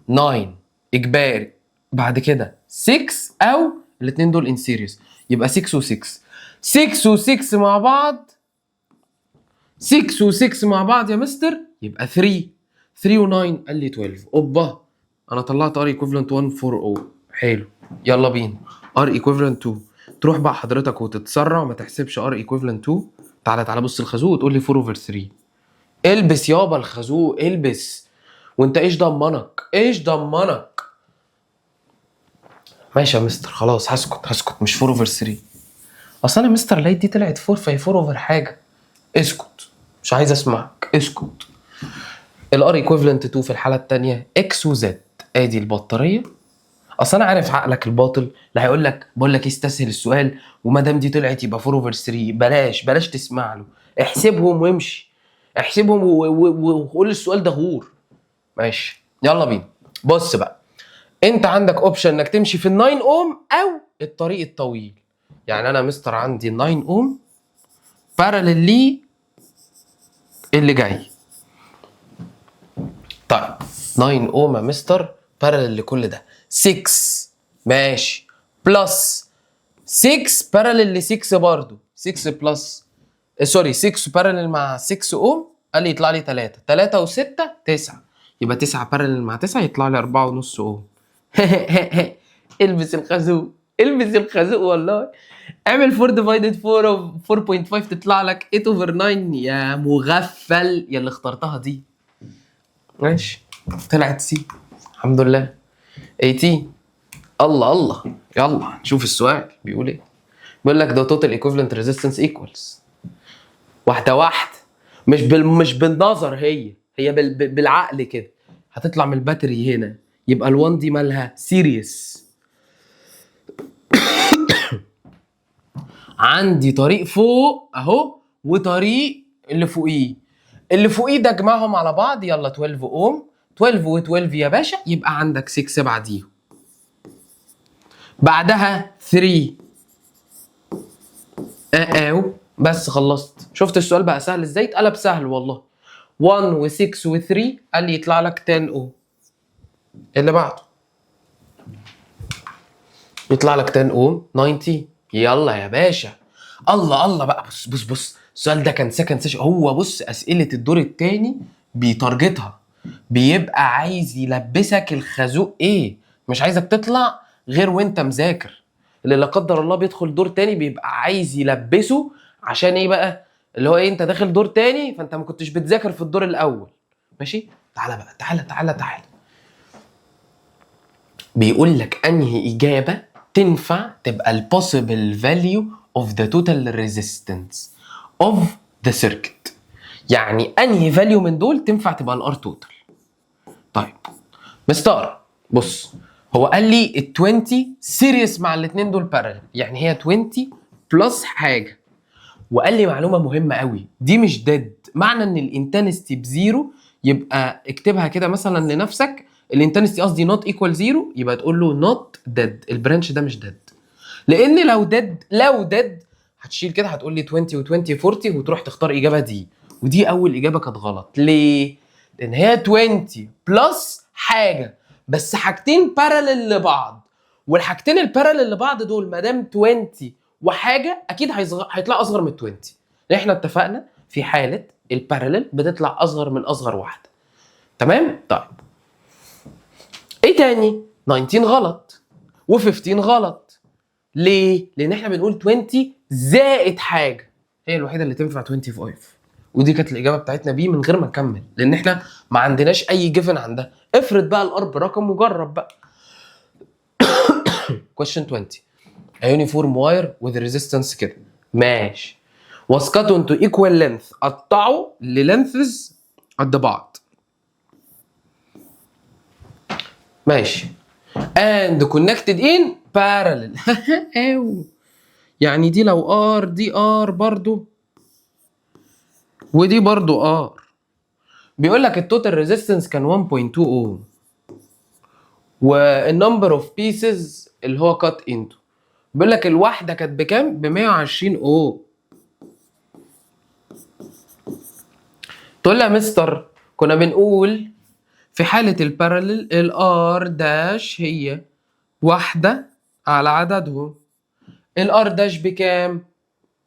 9 اجباري، بعد كده 6 او الاثنين دول in series، يبقى 6 و6. 6 و6 مع بعض، 6 و6 مع بعض يا مستر يبقى 3. 3 و9 قال لي 12. اوبا، انا طلعت R equivalent 1 4 او. حلو، يلا بينا R equivalent 2. تروح بقى حضرتك وتتسرع ما تحسبش R equivalent 2. تعالى تعالى بص الخازوق وتقول لي 4 over 3. البس يابا الخازوق البس، وانت ايش ضمنك؟ ايش ضمنك؟ ماشي يا مستر، خلاص هسكت هسكت. مش 4 over 3؟ اصل انا مستر لقيت دي طلعت 4، فهي 4 over حاجه. اسكت، مش عايز اسمعك، اسكت. ال R equivalent 2 في الحالة الثانية X و Z. ادي البطاريه. اصل انا عارف عقلك الباطل اللي هيقول لك بقول لك استسهل السؤال، وما دام دي طلعت يبقى 4 over 3. بلاش بلاش تسمع له، احسبهم وامشي، احسبهم وقول السؤال ده غور. ماشي، يلا بينا. بص بقى، انت عندك option انك تمشي في ال 9 اوم او الطريق الطويل. يعني انا مستر عندي 9 اوم parallel ليه اللي جاي. طيب 9 اوم يا مستر parallel لكل ده 6، ماشي، plus 6 parallel ل 6 برضو، 6 plus sorry 6 parallel مع 6 اوم، قال لي يطلع لي 3. 3 و6 9، يبقى 9 parallel مع 9 يطلع لي 4 ونص اوم. البس الخازوق، البس الخازوق والله. اعمل 4 divided 4 4.5 تطلع لك 8 over 9 يا مغفل يا اللي اخترتها دي. ماشي، طلعت C، الحمد لله. 18، الله الله، يلا نشوف السؤال بيقول ايه. بيقول لك the total equivalent resistance equals. واحدة واحده، مش بالنظر، هي هي بالعقل كده. هتطلع من ال battery هنا، يبقى ال1 دي مالها؟ series. عندي طريق فوق اهو وطريق اللي فوقيه، اللي فوقيه ده اجمعهم على بعض. يلا 12 اوم، 12 و12 يا باشا، يبقى عندك 6 بعديهم، بعدها 3 او بس خلصت. شفت السؤال بقى سهل ازاي؟ اتقلب سهل والله. 1 و6 و3 قال لي يطلع لك 10 اوم. اللي بعده يطلع لك 10 اوم. 90، يلا يا باشا. الله الله بقى، بص بص بص، السؤال ده كان second session. هو بص، اسئلة الدور الثاني بي target ها، بيبقى عايز يلبسك الخازوق ايه، مش عايزك تطلع غير وانت مذاكر. اللي لا قدر الله بيدخل دور تاني بيبقى عايز يلبسه عشان ايه بقى؟ اللي هو ايه، انت داخل دور تاني فانت ما كنتش بتذاكر في الدور الاول. ماشي، تعالى بقى، تعالى تعالى تعالى. بيقول لك انهي اجابه تنفع تبقى ال possible value of the total resistance of the circuit؟ يعني انهي value من دول تنفع تبقى ال R total؟ طيب مستر، بص، هو قال لي ال 20 series مع الاثنين دول parallel، يعني هي 20 plus حاجه. وقال لي معلومة مهمة قوي، دي مش dead. معنى ان ال intensity ب zero، يبقى اكتبها كده مثلا لنفسك، ال intensity قصدي not equal zero، يبقى تقول له not dead. ال branch ده مش dead، لان لو dead، لو dead هتشيل كده، هتقول لي 20 و20 40 وتروح تختار اجابه D، ودي اول اجابه كانت غلط. ليه؟ لان هي 20 plus حاجه، بس حاجتين parallel لبعض، والحاجتين ال parallel لبعض دول ما دام 20 وحاجه اكيد هيطلع اصغر من 20. احنا اتفقنا في حاله ال parallel بتطلع اصغر من اصغر واحده. تمام؟ طيب ايه تاني؟ 19 غلط و15 غلط. ليه؟ لان احنا بنقول 20 زائد حاجه، هي الوحيدة اللي تنفع 25، ودي كانت الاجابة بتاعتنا B من غير ما نكمل، لان احنا ما عندناش اي given عندها. افرض بقى ال R برقم وجرب بقى. question 20، a uniform wire with resistance كده، ماشي، was cut into equal length، قطعوا ل lengths قد بعض. ماشي، and connected in parallel. أو يعني دي لو R، دي R برضو ودي برضو R. بيقول لك ال total resistance كان 1.2 اوم، وال number of pieces اللي هو cut into، بيقول لك الواحدة كانت بكام؟ ب 120 اوم. تقول لي يا مستر كنا بنقول في حاله ال parallel ال R dash هي واحدة على عددهم. ال R dash بكام؟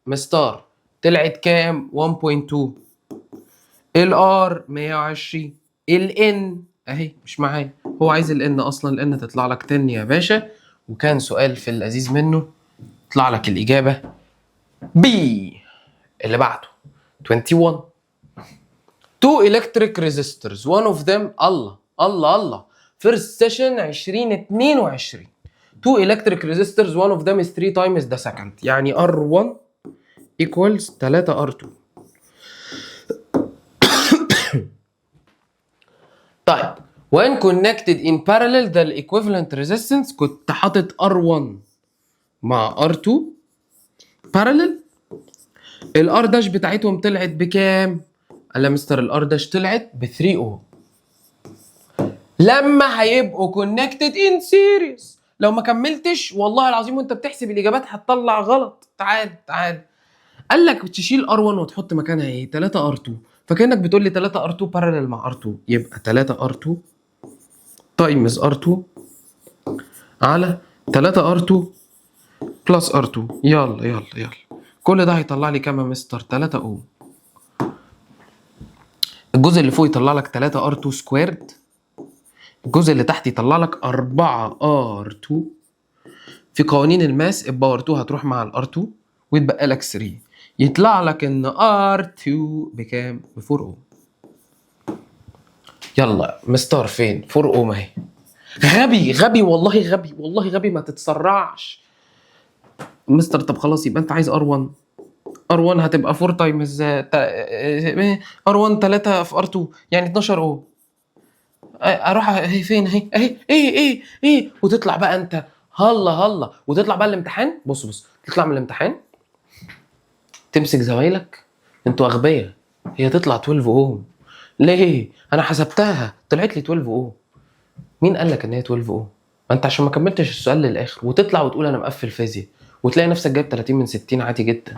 مستر طلعت كام؟ 1.2. ال R 120. ال N اهي مش معايا، هو عايز ال N اصلا، ال N تطلع لك 10 يا باشا. وكان سؤال في اللذيذ منه، طلع لك الاجابة B. اللي بعده 21، two electric resistors، one of them، الله الله الله، first session 2022. two electric resistors، one of them is 3 times the second، يعني R1 equals 3 R2. طيب when connected in parallel the equivalent resistance، كنت حاطط R1 مع R2 parallel، ال R dash بتاعتهم طلعت بكام؟ قال يا مستر ال R dash طلعت ب 3 اوم لما هيبقوا connected in series. لو ما كملتش والله العظيم وانت بتحسب الاجابات هتطلع غلط. تعال تعال، قال لك تشيل R1 وتحط مكانها ايه؟ 3 R2. فكانك بتقول لي 3 R2 parallel مع R2، يبقى 3 R2 times R2 على 3 R2 plus R2. يلا يلا يلا، كل ده هيطلع لي كام يا مستر؟ 3 اوم. الجزء اللي فوق يطلع لك 3 R2 squared، الجزء اللي تحت يطلع لك 4 R2. في قوانين ال math ال power 2 هتروح مع ال R2 ويتبقى لك 3، يطلع لك ان R2 بكام؟ ب 4 اوم. يلا مستر فين 4 اوم؟ اهي. غبي غبي والله غبي والله غبي، ما تتسرعش مستر. طب خلاص يبقى انت عايز R1، R1 هتبقى 4 times R1 3 في R2 يعني 12 اوم. اروح اهي فين؟ اهي اهي، ايه ايه ايه، وتطلع بقى انت هلا هلا، وتطلع بقى الامتحان. بص بص، تطلع من الامتحان تمسك زمايلك، انتوا اغبياء، هي تطلع 12 اوم ليه؟ انا حسبتها طلعت لي 12 اوم. مين قال لك ان هي 12 اوم؟ ما انت عشان ما كملتش السؤال للاخر، وتطلع وتقول انا مقفل فيزياء، وتلاقي نفسك جايب 30 من 60 عادي جدا.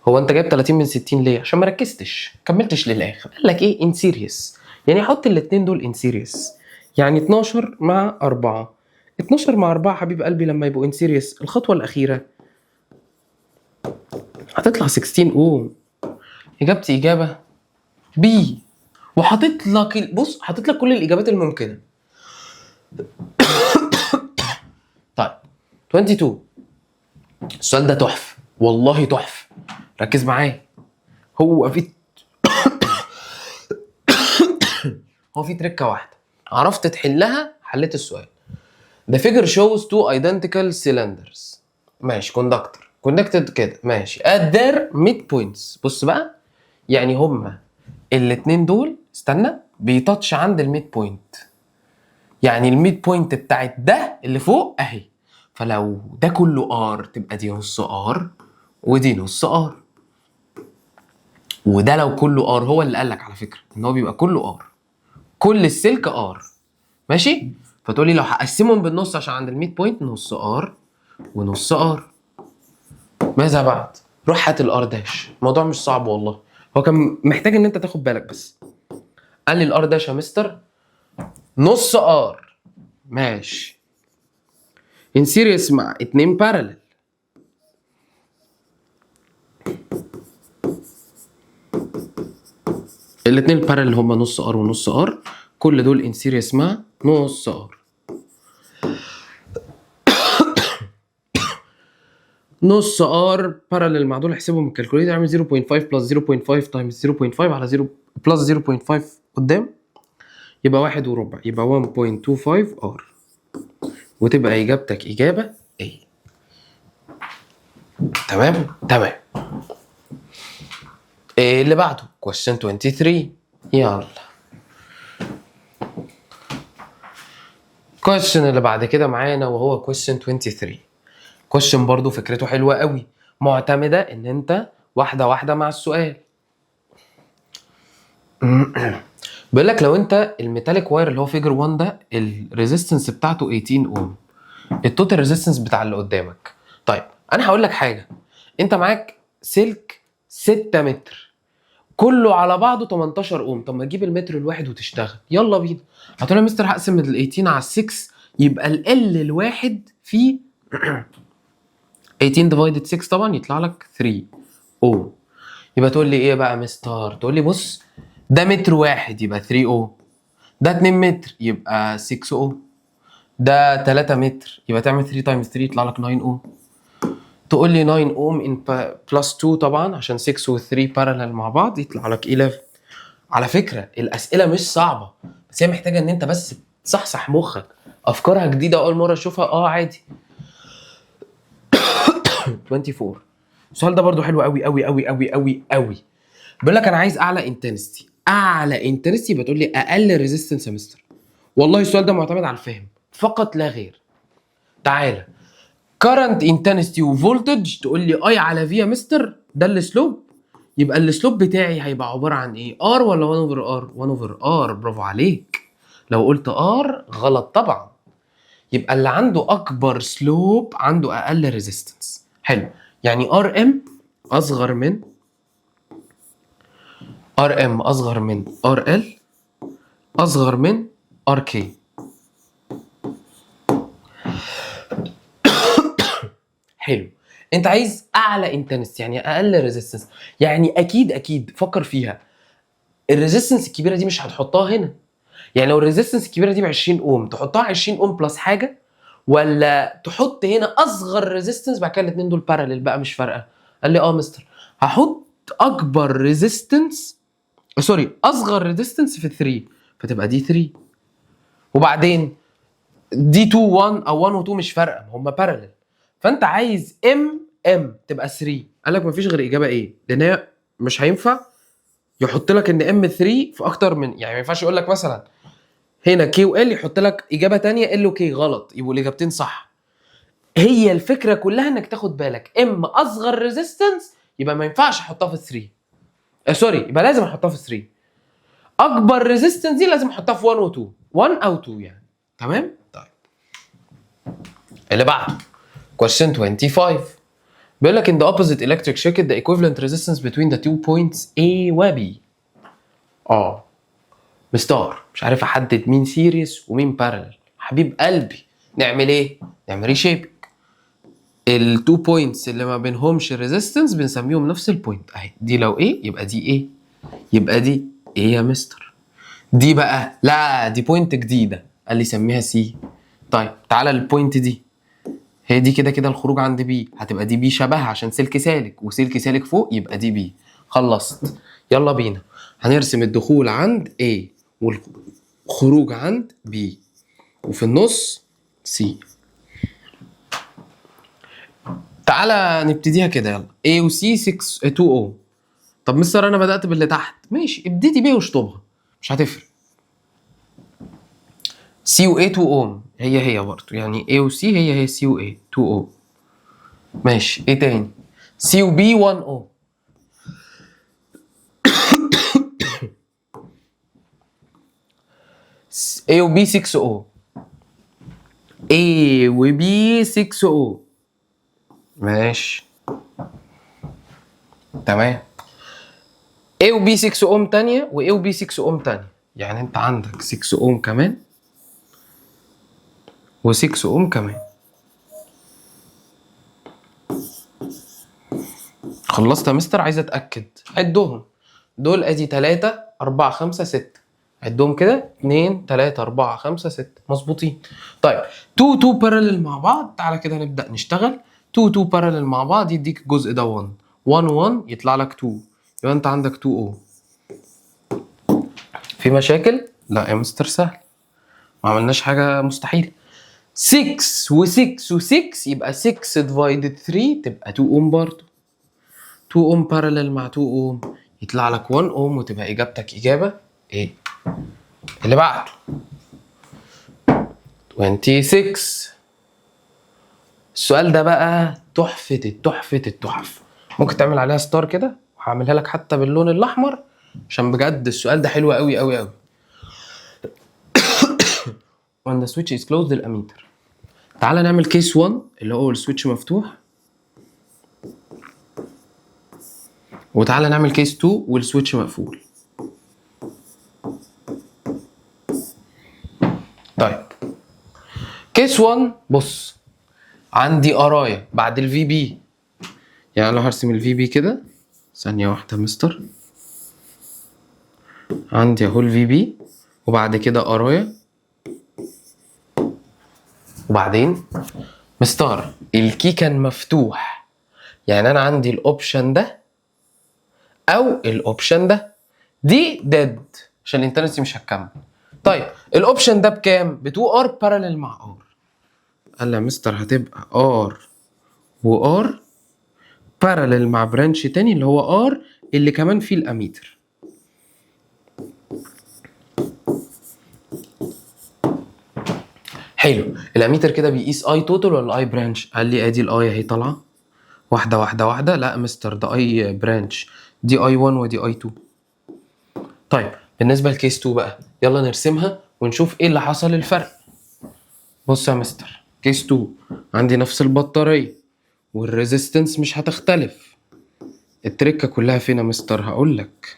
هو انت جايب 30 من 60 ليه؟ عشان ما ركزتش، كملتش للاخر. قال لك ايه؟ in series، يعني حط الاثنين دول in series، يعني 12 مع 4، 12 مع 4 حبيب قلبي لما يبقوا in series الخطوة الاخيرة هتطلع 16 اوم. اجابتي اجابه B. وحاطط لك، بص، حاطط لك كل الاجابات الممكنة. طيب 22، السؤال ده تحفة والله تحفة، ركز معايا. هو في تركه واحدة عرفت تحلها، حليت السؤال. The figure shows two identical cylinders، ماشي، conductor connected كده، ماشي، at their midpoints. بص بقى، يعني هما الاتنين دول استنى بي touch عند ال midpoint، يعني ال midpoint بتاعت ده اللي فوق اهي، فلو ده كله R تبقى دي نص R ودي نص R، وده لو كله R، هو اللي قال لك على فكرة ان هو بيبقى كله R، كل السلك R، ماشي. فتقولي لو هقسمهم بالنص عشان عند ال midpoint نص R ونص R. ماذا بعد؟ روح هات ال R dash. الموضوع مش صعب والله، هو كان محتاج ان انت تاخد بالك بس. قال لي ال R dash يا مستر نص R، ماشي، in series مع 2 parallel، الاتنين parallel هما نص R ونص R، كل دول in series مع نص R. نص R parallel مع دول، احسبهم بال calculator، اعمل 0.5 plus 0.5 times 0.5 على 0 plus 0.5 قدام، يبقى 1.25، يبقى 1.25 R، وتبقى اجابتك اجابه A. تمام تمام. ايه اللي بعده؟ question 23. يلا question اللي بعد كده معانا وهو question 23. question برضو فكرته حلوة قوي، معتمدة ان انت واحدة واحدة مع السؤال. بيقول لك لو انت ال metallic wire اللي هو figure 1 ده ال resistance بتاعته 18 اوم، ال total resistance بتاع اللي قدامك. طيب انا هقول لك حاجه، انت معاك سلك 6 متر كله على بعضه 18 اوم، طب ما تجيب المتر الواحد وتشتغل. يلا بينا. هتقول يا مستر هقسم ال 18 على 6، يبقى ال L الواحد في 18 divided 6 طبعا يطلع لك 3 اوم. يبقى تقول لي ايه بقى يا مستر؟ تقول لي بص، ده متر واحد يبقى 3 اوم، ده 2 متر يبقى 6 اوم، ده 3 متر يبقى تعمل 3 times 3 يطلع لك 9 اوم. تقول لي 9 اوم in plus 2 طبعا عشان 6 و 3 parallel مع بعض يطلع لك 11. على فكرة الاسئلة مش صعبه، بس هي محتاجه ان انت بس تصحصح مخك. افكارها جديدة اول مرة اشوفها، اه عادي. 24، السؤال ده برضو حلو قوي قوي قوي قوي قوي قوي. بيقول لك انا عايز اعلى intensity. اعلى intensity يبقى تقول لي اقل resistance يا مستر. والله السؤال ده معتمد على الفهم فقط لا غير. تعالى، current intensity و voltage، تقول لي I على V يا مستر، ده ال slope. يبقى ال slope بتاعي هيبقى عبارة عن ايه؟ R ولا 1 over R؟ 1 over R. برافو عليك. لو قلت R غلط طبعا. يبقى اللي عنده اكبر slope عنده اقل resistance. حلو، يعني RM اصغر من RM اصغر من RL اصغر من RK. حلو، انت عايز اعلى intensity يعني اقل resistance، يعني اكيد اكيد فكر فيها، ال resistance الكبيرة دي مش هتحطها هنا. يعني لو ال resistance الكبيرة دي ب 20 اوم تحطها 20 اوم plus حاجه، ولا تحط هنا اصغر resistance بعد كده الاثنين دول parallel بقى مش فارقه؟ قال لي اه مستر، هحط اكبر resistance، sorry، اصغر resistance في 3، فتبقى دي 3، وبعدين دي 2 1 او 1 و2 مش فارقه، هم parallel. فانت عايز M M تبقى 3. قال لك مفيش غير اجابه A، لان هي مش هينفع يحط لك ان M 3 في اكتر من، يعني ما ينفعش يقول لك مثلا هنا K و L يحط لك اجابه تانية L و K غلط، يبقوا الاجابتين صح. هي الفكرة كلها انك تاخد بالك M اصغر resistance يبقى ما ينفعش احطها في 3، sorry، يبقى لازم احطها في 3. اكبر resistance دي لازم احطها في 1 و 2، 1 او 2 يعني. تمام؟ طيب اللي بعده question 25، بيقول لك in the opposite electric circuit the equivalent resistance between the two points A و B. مستر مش عارف احدد مين series ومين parallel. حبيب قلبي نعمل ايه؟ نعمل reshaping. ال two points اللي ما بينهمش resistance بنسميهم نفس ال point اهي. دي لو A يبقى دي A، يبقى دي A يا مستر. دي بقى لا، دي point جديده، قال لي سميها C. طيب تعالى ال point دي، هي دي كده كده الخروج عند B، هتبقى دي B شبهها عشان سلك سالك وسلك سالك فوق، يبقى دي B. خلصت. يلا بينا هنرسم الدخول عند A والخروج عند B وفي النص C. تعالى نبتديها كده، يلا A و C 6 2 او. طب مستر انا بدأت باللي تحت، ماشي ابتدي B واشطبها مش هتفرق. C و A 2 اوم هي هي برضه، يعني A و C هي هي C و A 2 اوم. ماشي، ايه تاني؟ C و B 1 اوم. A و B 6 اوم. A و B 6 اوم. ماشي تمام. A و B 6 اوم تانية و A و B 6 اوم تانية، يعني انت عندك 6 اوم كمان و 6 اوم كمان. خلصت يا مستر؟ عايز اتاكد. عدهم دول، ادي 3 4 5 6، عدهم كده 2 3 4 5 6 مظبوطين. طيب 2 2 parallel مع بعض، تعالى كده نبدا نشتغل. 2 2 parallel مع بعض يديك الجزء ده 1 1 1 يطلع لك 2، يبقى انت عندك 2 او. في مشاكل؟ لا يا مستر سهل، ما عملناش حاجة مستحيلة. 6 و6 و6 يبقى 6 divided 3 تبقى 2 اوم برضه. 2 اوم parallel مع 2 اوم يطلع لك 1 اوم، وتبقى اجابتك اجابه A. اللي بعده 26. السؤال ده بقى تحفة التحفة التحف، ممكن تعمل عليها star كده، وهعملها لك حتى باللون الأحمر عشان بجد السؤال ده حلو قوي قوي قوي. when the switch is closed، الاميتر. تعالى نعمل case 1 اللي هو ال switch مفتوح، وتعالى نعمل case 2 وال switch مقفول. طيب case 1، بص عندي قرايه بعد ال VB، يعني لو هرسم ال VB كده، ثانية واحدة يا مستر، عندي اهو ال VB وبعد كده قرايه، وبعدين مستر ال key كان مفتوح، يعني انا عندي ال option ده او ال option ده، دي dead عشان ال intensity مش هتكمل. طيب ال option ده بكام؟ ب 2 R parallel مع R. قال لي يا مستر هتبقى R و R parallel مع branch تاني اللي هو R اللي كمان فيه الاميتر. حلو، الاميتر كده بيقيس I total ولا I branch؟ قال لي ادي ال I اهي طالعه واحدة واحدة واحده. لا مستر ده I branch، دي I 1 ودي I 2. طيب بالنسبة ل case 2 بقى، يلا نرسمها ونشوف ايه اللي حصل الفرق. بص يا مستر، case 2 عندي نفس البطارية وال resistance مش هتختلف. التركة كلها فين يا مستر؟ هقول لك.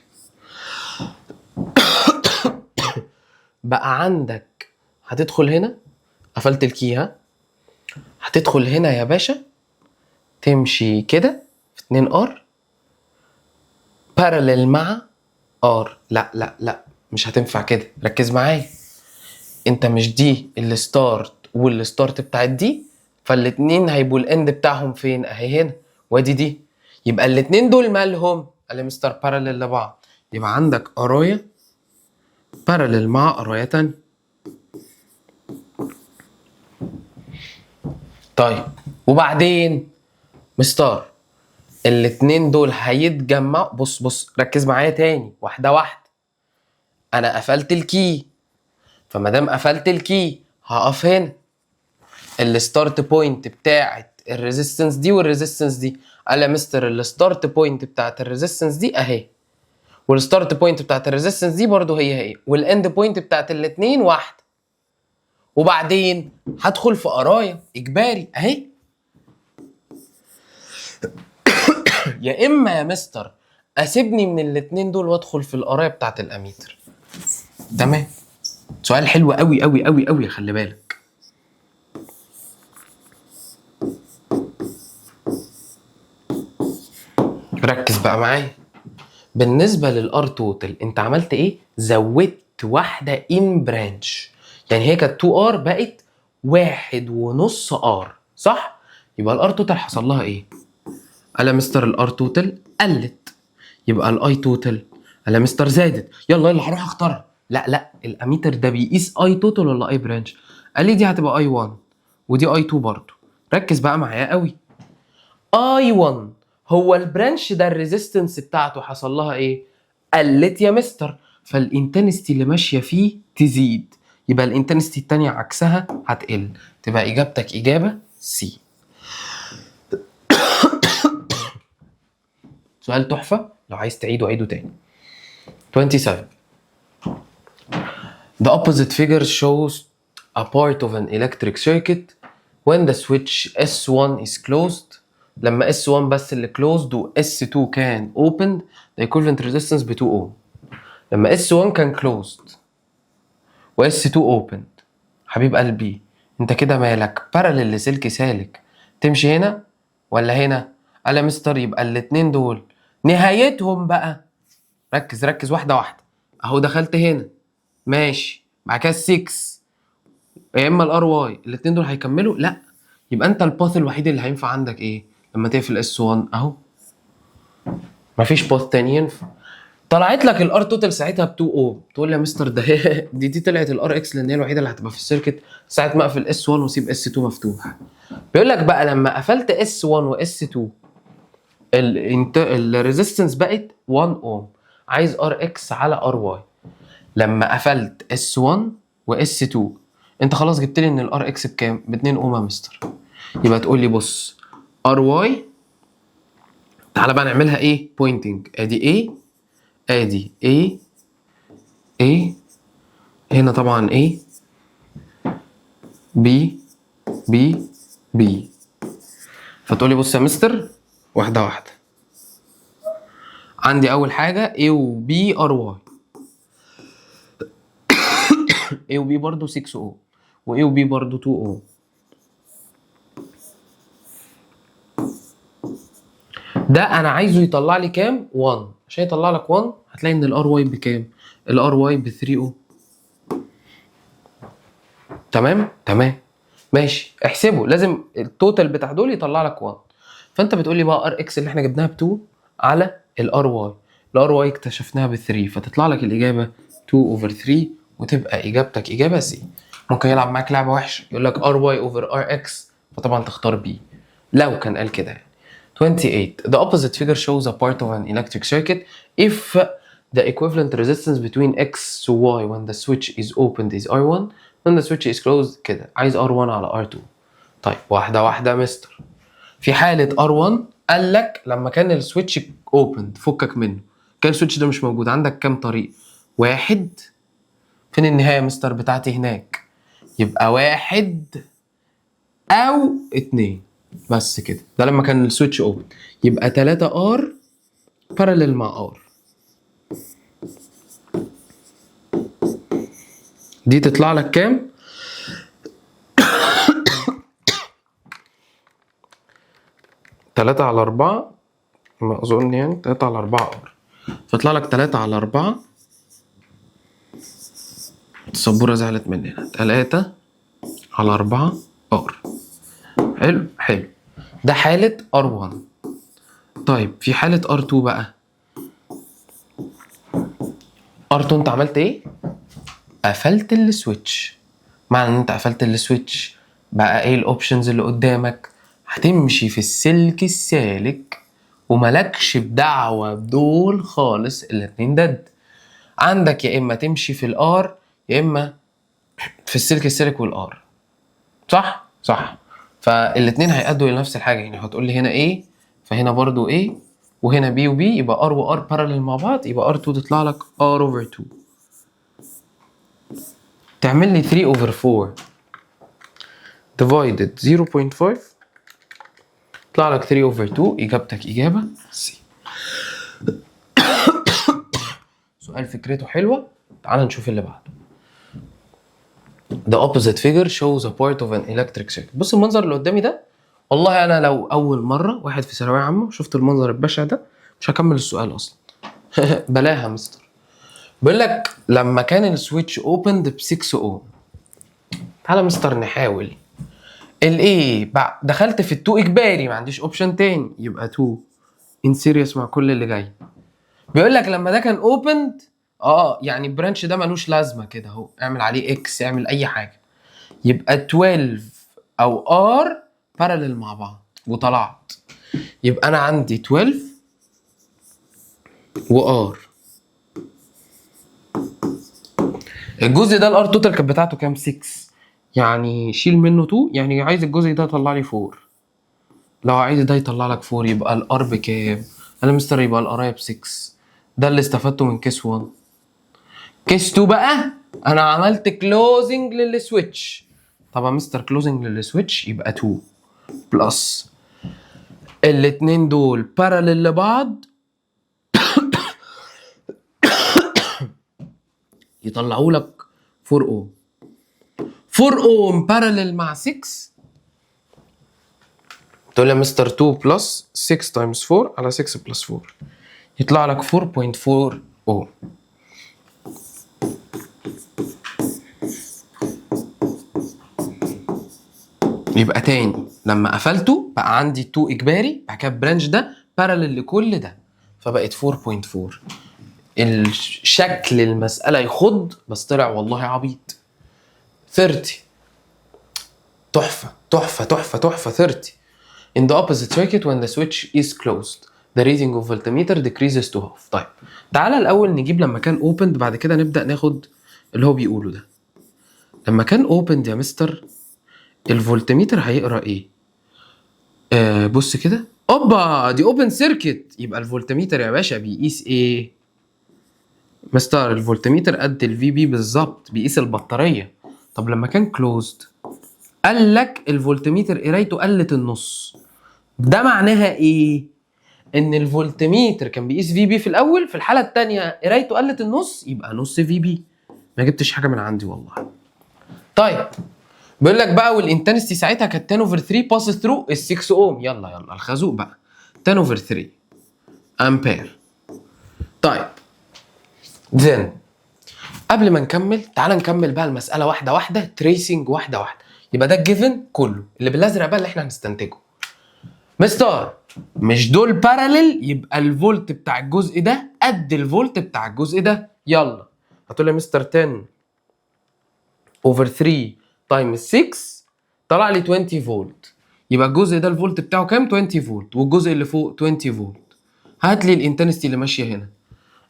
بقى عندك هتدخل هنا، قفلت ال key ها، هتدخل هنا يا باشا، تمشي كده في 2 R parallel مع R. لا لا لا مش هتنفع كده، ركز معايا. انت مش دي ال start وال start بتاعت دي، فالاتنين هيبقوا ال end بتاعهم فين؟ اهي هنا وادي دي، يبقى الاتنين دول مالهم؟ قال لي مستر parallel لبعض، يبقى عندك قرايه parallel مع قرايه تانية. طيب وبعدين مستر الاتنين دول هيتجمعوا. بص بص ركز معايا تاني واحدة واحدة. انا قفلت ال key، فما دام قفلت ال key هقف هنا، ال start point بتاعت ال resistance دي وال resistance دي. قال يا مستر ال start point بتاعت ال resistance دي اهي، وال start point بتاعت ال resistance دي برضو هي هي، وال end point بتاعت الاتنين واحدة. وبعدين هدخل في قرايه اجباري اهي. يا اما يا مستر اسيبني من الاتنين دول وادخل في القراية بتاعت الاميتر. تمام، سؤال حلو قوي قوي قوي قوي، خلي بالك. ركز بقى معايا. بالنسبة لل R total انت عملت ايه؟ زودت واحدة in branch، يعني هي كانت 2 R بقت 1.5 R، صح؟ يبقى ال R total حصل لها ايه؟ قال يا مستر ال R total قلت، يبقى ال I total قال يا مستر زادت. يلا يلا هروح اختارها. لا لا، الاميتر ده بيقيس I total ولا I branch؟ قال لي دي هتبقى I 1 ودي I 2 برضه. ركز بقى معايا قوي. I 1 هو ال branch ده ال resistance بتاعته حصل لها ايه؟ قلت يا مستر، فال intensity اللي ماشية فيه تزيد، يبقى ال intensity التانية عكسها هتقل، تبقى اجابتك اجابه C. سؤال تحفة، لو عايز تعيده عيده تاني. 27. The opposite figure shows a part of an electric circuit when the switch S1 is closed. لما S1 بس اللي closed و S2 كان opened، the equivalent resistance ب 2 ohm. لما S1 كان closed و S2 opened، حبيب قلبي انت كده مالك parallel لسلك سالك، تمشي هنا ولا هنا؟ قال يا مستر يبقى الاتنين دول نهايتهم بقى، ركز ركز واحدة واحدة، اهو دخلت هنا ماشي، بعد كده 6 يا اما ال R Y، الاتنين دول هيكملوا؟ لا، يبقى انت ال path الوحيد اللي هينفع عندك ايه؟ لما تقفل S 1 اهو، مفيش path تاني ينفع. طلعت لك ال R total ساعتها ب 2 اوم، تقول لي يا مستر ده دي طلعت ال R X لان هي الوحيدة اللي هتبقى في ال circuit ساعة ما اقفل S 1 واسيب S 2 مفتوح. بيقول لك بقى لما قفلت S 1 و S 2 ال resistance بقت 1 اوم، عايز R X على R Y. لما قفلت S 1 و S 2 انت خلاص جبت لي ان ال RX بكام؟ ب 2 اوم يا مستر. يبقى تقول لي بص RY، تعالى بقى نعملها ايه؟ pointing. ادي A، ادي A، A هنا طبعا A، B، B، B. فتقول لي بص يا مستر واحدة واحدة، عندي أول حاجة A و B RY، A و B برضو 6 اوم و A و B برضو 2 اوم. ده انا عايزه يطلع لي كام؟ 1. عشان يطلع لك 1 هتلاقي ان ال RY بكام؟ ال RY ب 3 اوم. تمام؟ تمام ماشي. احسبه، لازم ال total بتاع دول يطلع لك 1. فانت بتقول لي بقى RX اللي احنا جبناها ب 2 على ال RY، ال RY اكتشفناها ب 3، فتطلع لك الاجابة 2 over 3، وتبقى اجابتك اجابه C. ممكن يلعب معاك لعبه وحشة يقول لك RY over RX، فطبعا تختار B لو كان قال كده يعني. 28. The opposite figure shows a part of an electric circuit. If the equivalent resistance between X to Y when the switch is opened is R1، when the switch is closed كده عايز R1 على R2. طيب واحدة واحدة يا مستر. في حالة R1 قال لك لما كان ال switch opened، فكك منه، كان ال switch ده مش موجود، عندك كام طريق؟ واحد. فين النهاية يا مستر بتاعتي؟ هناك. يبقى واحد أو اتنين بس كده. ده لما كان ال switch open. يبقى 3 R parallel مع R. دي تطلع لك كام؟ 3 على 4 ما أظن، يعني 3 على 4 R. فيطلع لك 3 على 4. السبورة زعلت مننا. 3 على 4 R. حلو حلو. ده حالة R1. طيب في حالة R2 بقى، R2 انت عملت ايه؟ قفلت ال switch. معنى ان انت قفلت ال switch بقى ايه ال options اللي قدامك؟ هتمشي في السلك السالك وملكش بدعوة بدول خالص، الاتنين dead. عندك يا اما تمشي في ال R يا اما في السلك السالك وال R، صح؟ صح. فالاتنين هيأدوا الى نفس الحاجة، يعني هتقول لي هنا A فهنا برضو A وهنا B و B، يبقى R و R parallel مع بعض، يبقى R2 تطلع لك R over 2. تعمل لي 3 over 4 divided 0.5، يطلع لك 3 over 2. إجابتك إجابة C. سؤال فكرته حلوة، تعال نشوف اللي بعده. The opposite figure shows a part of an electric circuit. بص المنظر اللي قدامي ده، والله أنا لو أول مرة واحد في ثانوية عامة شفت المنظر البشع ده مش هكمل السؤال أصلا. بلاها مستر. بيقول لك لما كان ال switch opened ب 6 اوم. تعالى مستر نحاول. الايه دخلت في ال two اجباري، ما عنديش option تاني، يبقى 2 in series مع كل اللي جاي. بيقول لك لما ده كان opened، يعني ال branch ده ملوش لازمه كده اهو، اعمل عليه X، اعمل اي حاجة. يبقى 12 او R parallel مع بعض وطلعت. يبقى انا عندي 12 و R. الجزء ده ال R total كانت بتاعته كام؟ 6، يعني شيل منه 2، يعني عايز الجزء ده يطلع لي 4. لو عايز ده يطلع لك 4 يبقى ال R بكام؟ انا مستر يبقى ال R ب 6. ده اللي استفدته من case 1. case 2 بقى انا عملت closing لل switch. طبعا مستر closing لل switch يبقى 2 plus الاتنين دول parallel لبعض يطلعوا لك 4 اوم. 4 اوم parallel مع 6. تقول لي يا مستر 2 plus 6 times 4 على 6 plus 4 يطلع لك 4.4 اوم. يبقى تاني لما قفلته بقى عندي 2 اجباري، بعد كده ال branch ده parallel لكل ده فبقت 4.4. الشكل المسألة يخض بس طلع والله عبيط. 30 تحفة تحفة تحفة تحفة. 30 In the opposite circuit when the switch is closed the reading of voltmeter decreases to half. طيب تعالى الأول نجيب لما كان opened، بعد كده نبدأ ناخد اللي هو بيقوله ده. لما كان opened يا مستر، الفولتميتر هيقرا ايه؟ بص كده، اوبا، دي open circuit، يبقى الفولتميتر يا باشا بيقيس ايه؟ مستر، الفولتميتر قد ال VB بالظبط، بيقيس البطاريه. طب لما كان closed، قال لك الفولتميتر قرايته قلت النص. ده معناها ايه؟ ان الفولتميتر كان بيقيس VB في الاول، في الحالة الثانية قرايته قلت النص، يبقى نص VB. ما جبتش حاجة من عندي والله. طيب، بيقول لك بقى وال intensity ساعتها كانت 10 over 3 pass through ال 6 اوم. يلا يلا، الخازوق بقى، 10 over 3 امبير. طيب، then قبل ما نكمل، تعال نكمل بقى المسالة واحدة واحده، tracing واحدة واحده. يبقى ده ال given كله، اللي بالازرق بقى اللي احنا هنستنتجه. مستر، مش دول parallel؟ يبقى الفولت بتاع الجزء ده قد الفولت بتاع الجزء ده. يلا، هتقول لي يا مستر 10 over 3 times 6 طلع لي 20 فولت. يبقى الجزء ده الفولت بتاعه كام؟ 20 فولت، والجزء اللي فوق 20 فولت. هات لي ال intensity اللي ماشية هنا.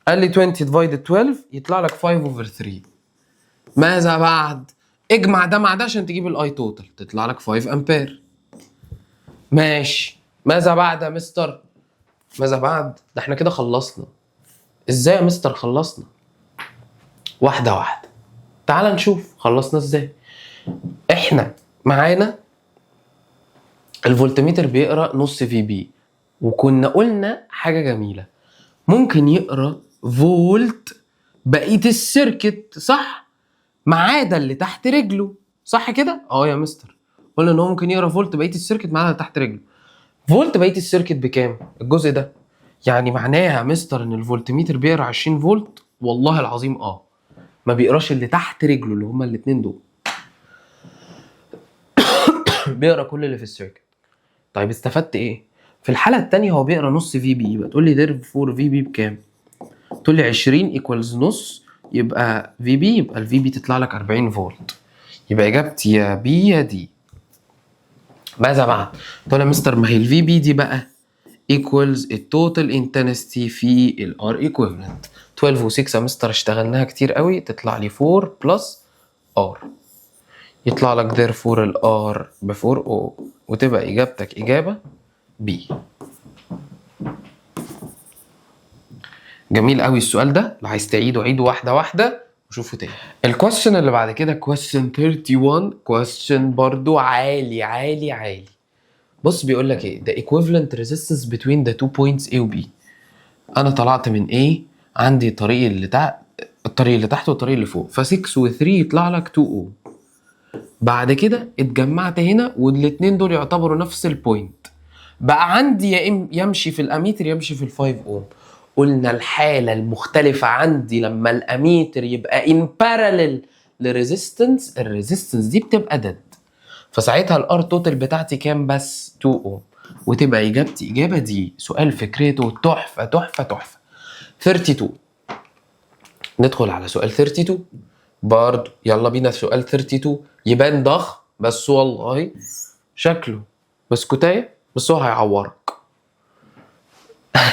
قال لي 20 divided 12 يطلع لك 5 over 3. ماذا بعد؟ اجمع ده مع ده عشان تجيب ال I total، تطلع لك 5 امبير. ماشي، ماذا بعد يا مستر؟ ماذا بعد؟ ده احنا كده خلصنا. ازاي يا مستر خلصنا؟ واحدة واحده، تعال نشوف خلصنا ازاي. احنا معانا الفولتميتر بيقرا نص VB، وكنا قلنا حاجة جميله، ممكن يقرا فولت بقية ال circuit، صح؟ ما عدا اللي تحت رجله، صح كده؟ اه يا مستر، قلنا ان هو ممكن يقرا فولت بقية ال circuit ما عدا اللي تحت رجله. فولت بقية ال circuit بكام؟ الجزء ده. يعني معناها يا مستر ان الفولتميتر بيقرا 20 فولت؟ والله العظيم اه، ما بيقراش اللي تحت رجله اللي هما الاثنين دول، بيقرا كل اللي في ال circuit. طيب، استفدت ايه؟ في الحالة الثانية هو بيقرا نص VB، يبقى تقول لي therefore VB بكام؟ تقول لي 20 equals نص يبقى VB، يبقى ال VB تطلع لك 40 فولت. يبقى اجابتي يا B يا D. ماذا بعد؟ تقول يا مستر ما هي ال VB دي بقى equals ال total intensity في ال R equivalent. 12 و6 يا مستر، اشتغلناها كتير قوي، تطلع لي 4 plus R، يطلع لك therefore ال R ب 4 او، وتبقى اجابتك اجابه B. جميل قوي السؤال ده، لو عايز تعيده عيده واحدة واحدة وشوفه تاني. ال question اللي بعد كده question 31، question برضو عالي عالي عالي. بص، بيقول لك ايه؟ the equivalent resistance between the two points A و B. انا طلعت من A، عندي طريق اللي تحت، الطريق اللي تحت والطريق اللي فوق، ف 6 و 3 يطلع لك 2 اوم. بعد كده اتجمعت هنا، والاتنين دول يعتبروا نفس ال point. بقى عندي يا إم يمشي في الاميتر يمشي في ال 5 اوم. قلنا الحالة المختلفة عندي لما الاميتر يبقى in parallel ل resistance، ال resistance دي بتبقى dead، فساعتها ال R total بتاعتي كام؟ بس 2 اوم، وتبقى اجابتي اجابه D. سؤال فكرته تحفة تحفة تحفه. 32، ندخل على سؤال 32 برضه. يلا بينا، سؤال 32 يبان ضخم بس والله شكله بسكوتايه، بس هو هيعورك.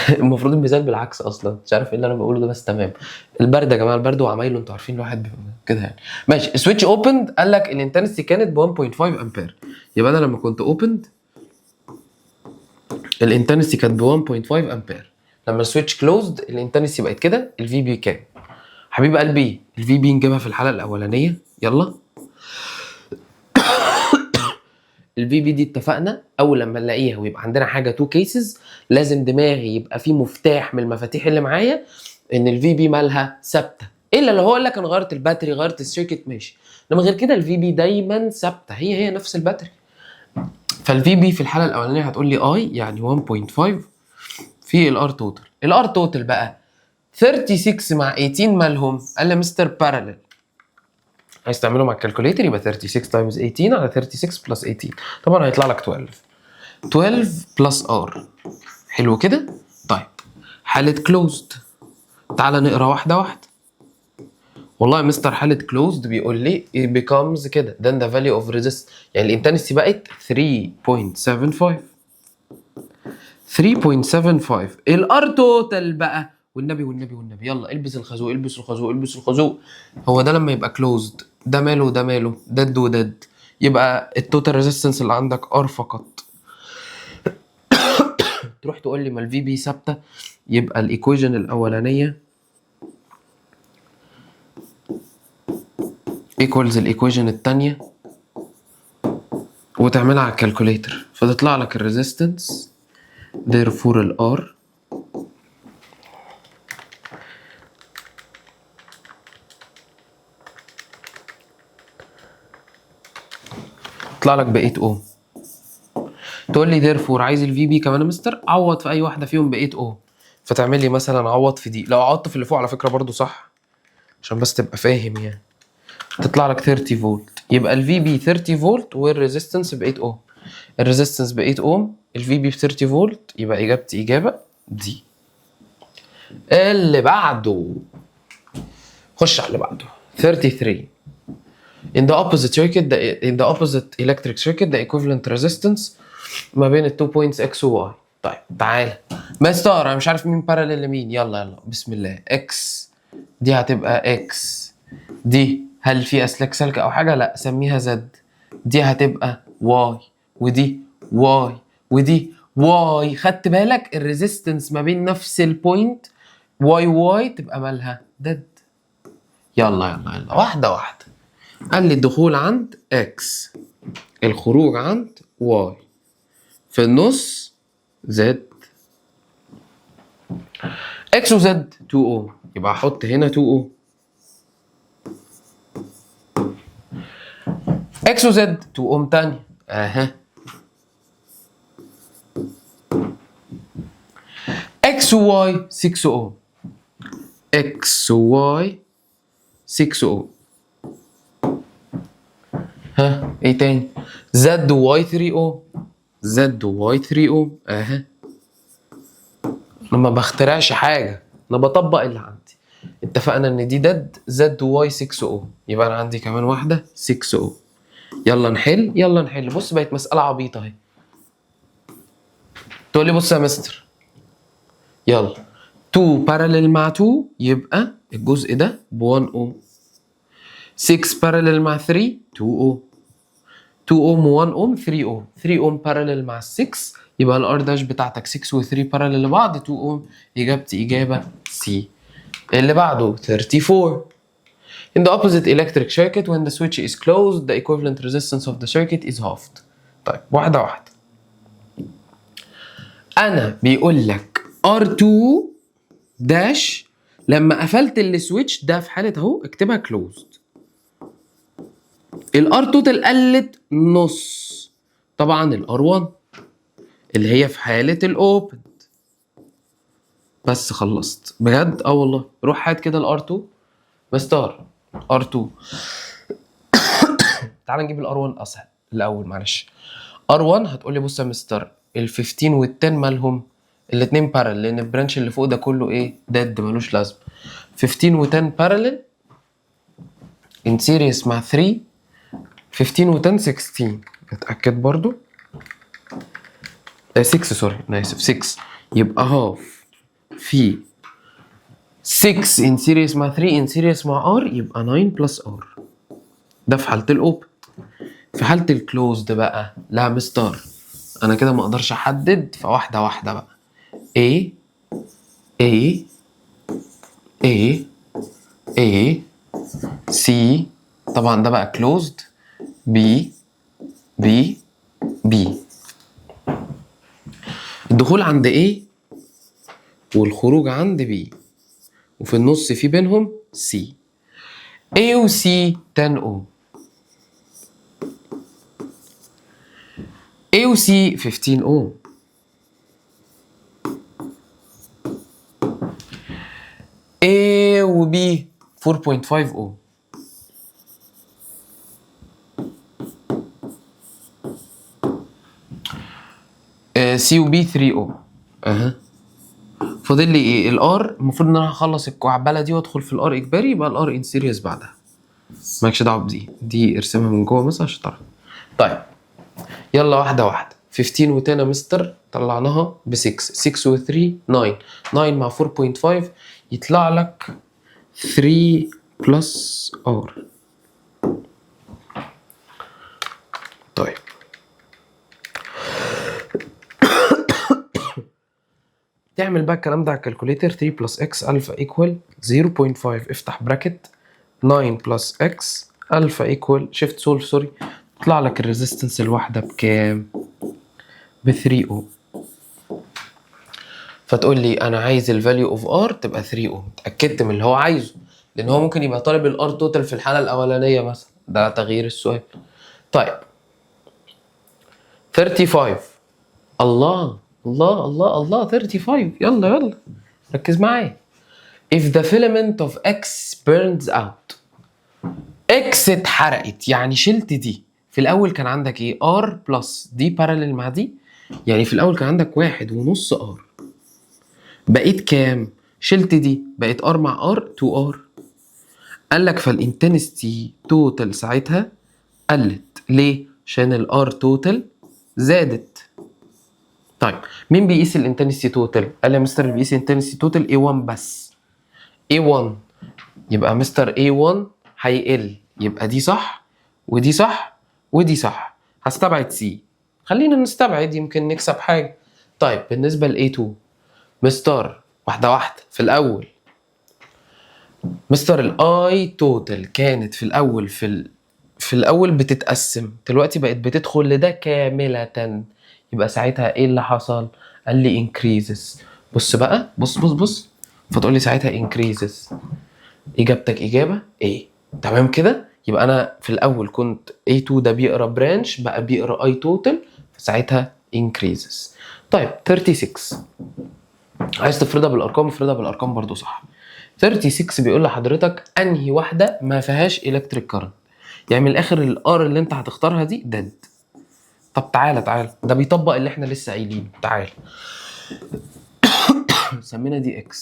المفروض الميزان بالعكس اصلا، مش عارف ايه اللي انا بقوله ده، بس تمام. البرد يا جماعه، البرد وعمايله، انتوا عارفين الواحد بيبقى كده يعني. ماشي، switch opened، قال لك ال intensity كانت ب 1.5 امبير. يبقى انا لما كنت opened ال intensity كانت ب 1.5 امبير، لما ال switch closed ال intensity بقت كده، ال VB كام؟ حبيب قلبي، ال VB نجيبها في الحالة الاولانيه. يلا، ال VB دي اتفقنا اول لما نلاقيها ويبقى عندنا حاجة two cases، لازم دماغي يبقى فيه مفتاح من المفاتيح اللي معايا ان ال VB مالها؟ ثابته. الا لو هو قال لك انا غيرت ال battery، غيرت ال circuit، ماشي، انما غير كده ال VB دايما ثابته، هي هي نفس ال battery. فال VB في الحالة الاولانية هتقول لي I يعني 1.5 في ال R total. ال R total بقى 36 مع 18 مالهم؟ قال لي مستر parallel. عايز تعمله مع ال calculator، يبقى 36 times 18 على 36 plus 18، طبعا هيطلع لك 12، 12 plus R. حلو كده؟ طيب، حالة closed، تعالى نقرا واحدة واحدة. والله يا مستر حالة closed بيقول لي it becomes كده، then the value of resistance، يعني ال intensity بقت 3.75، 3.75. ال R total بقى، والنبي والنبي والنبي، يلا البس الخازوق، البس الخازوق، البس الخازوق. هو ده لما يبقى closed ده ماله وده ماله؟ dead و dead. يبقى ال total resistance اللي عندك R فقط. تروح تقول لي ما ال VB ثابته، يبقى ال equation الاولانية equals ال equation الثانية، وتعملها على ال calculator فتطلع لك ال resistance، therefore ال R يطلع لك ب 8 اوم. تقول لي therefore عايز ال VB كمان يا مستر، عوض في اي واحدة فيهم ب 8 اوم. فتعمل لي مثلا عوض في دي، لو عوضت في اللي فوق على فكرة برضو صح عشان بس تبقى فاهم يعني، تطلع لك 30 فولت. يبقى ال VB 30 فولت وال resistance ب 8 اوم. ال resistance ب 8 اوم، ال VB ب 30 فولت، يبقى اجابتي اجابه D. اللي بعده، خش على اللي بعده. 33. In the opposite electric circuit the equivalent resistance ما بين ال 2 points x و y. طيب تعالى مستر، انا مش عارف مين parallel لمين. يلا يلا بسم الله. x دي هتبقى x، دي هل في اسلاك سالكة او حاجه؟ لا، سميها z. دي هتبقى y، ودي y، ودي y. خدت بالك؟ ال resistance ما بين نفس ال point y y تبقى مالها؟ dead. يلا يلا يلا، واحدة واحده. قال لي الدخول عند x، الخروج عند y، في النص z. x و z 2 اوم، يبقى احط هنا 2 اوم. x و z 2 اوم تاني اها. x و y 6 اوم، x و y 6 اوم. ها ايه تاني؟ z و y 3 اوم، z و y 3 اوم اها. انا ما بخترعش حاجه، انا بطبق اللي عندي. اتفقنا ان دي dead، z و y 6 اوم، يبقى انا عندي كمان واحدة 6 اوم. يلا نحل، يلا نحل. بص بقت مسالة عبيطه اهي. تقول لي بص يا مستر، يلا 2 parallel مع 2 يبقى الجزء ده ب 1 اوم. 6 parallel مع 3، 2 اوم. 2 اوم و 1 اوم 3 اوم. 3 اوم parallel مع 6، يبقى ال R dash بتاعتك 6 و 3 parallel لبعض 2 اوم. اجابتي اجابه C. اللي بعده 34. In the opposite electric circuit when the switch is closed the equivalent resistance of the circuit is halved. طيب واحدة واحدة. أنا بيقول لك R2 dash لما قفلت ال switch ده في حالة أهو اكتبها closed. ال R total قلت نص، طبعا ال R1 اللي هي في حالة ال open. بس خلصت بجد؟ اه والله. روح هات كده ال R2 مستر، R2. تعال نجيب ال R1 اسهل الاول، معلش. R1 هتقول لي بص يا مستر، ال 15 وال 10 مالهم؟ الاثنين parallel، لان ال branch اللي فوق ده كله ايه؟ dead ملوش لازمه. 15 و 10 parallel in series مع 3. 15 و 10 16، اتاكد برضو، 6، sorry انا اسف، 6. يبقى half في 6 in series مع 3 in series مع R، يبقى 9 plus R. ده في حالة ال open. في حالة ال closed بقى، لا مستر انا كده ما اقدرش احدد، فواحدة واحدة بقى. A A A A C، طبعا ده بقى closed، B B B. الدخول عند A والخروج عند B، وفي النص في بينهم C. A و C 10 اوم، A و C 15 اوم، A و B 4.5 اوم. C و B 3 اوم اها. فاضل لي ايه؟ ال R. المفروض ان انا هخلص الكعبله دي وادخل في ال R اجباري، يبقى ال R in series بعدها. مالكش دعوه بدي، دي ارسمها من جوه مثلا عشان تعرف. طيب يلا واحدة واحده. 15 و 10 يا مستر طلعناها ب 6، 6 و 3 9، 9 مع 4.5 يطلع لك 3 plus R. طيب تعمل بقى الكلام ده على ال calculator. 3 plus x alpha equal 0.5، افتح bracket 9 plus x alpha equal، shift solve، sorry، يطلع لك ال resistance الواحدة بكام؟ ب 3 اوم. فتقول لي انا عايز ال value of R تبقى 3 اوم. اتاكدت من اللي هو عايزه، لان هو ممكن يبقى طالب ال R total في الحالة الاولانية مثلا، ده تغيير السؤال. طيب 35. الله الله الله الله، 35. يلا يلا ركز معايا. if the filament of X burns out، X اتحرقت، يعني شلت دي. في الاول كان عندك ايه؟ R plus دي parallel مع دي، يعني في الاول كان عندك 1.5 R، بقيت كام؟ شلت دي، بقيت R مع R 2 R. قال لك فال intensity total ساعتها قلت. ليه؟ عشان ال R total زادت. طيب مين بيقيس ال intensity total؟ قال لي يا مستر اللي بيقيس ال intensity total A1 بس. A1 يبقى مستر A1 هيقل، يبقى دي صح ودي صح ودي صح. هستبعد C، خلينا نستبعد يمكن نكسب حاجة. طيب بالنسبة ل A2 مستر، واحدة واحدة. في الأول مستر ال I total كانت في الأول بتتقسم، دلوقتي بقت بتدخل لده كاملة، يبقى ساعتها ايه اللي حصل؟ قال لي increases. بص بقى، بص بص بص، فتقول لي ساعتها increases. اجابتك اجابه A. تمام كده؟ يبقى انا في الاول كنت A2 ده بيقرا branch، بقى بيقرا I total، فساعتها increases. طيب 36، عايز تفرضها بالارقام افرضها بالارقام برضو صح. 36 بيقول لحضرتك انهي واحدة ما فيهاش electric current، يعني من الاخر ال R اللي انت هتختارها دي dead. طب تعالى تعالى، ده بيطبق اللي احنا لسه قايلينه. تعالى سمينا دي X،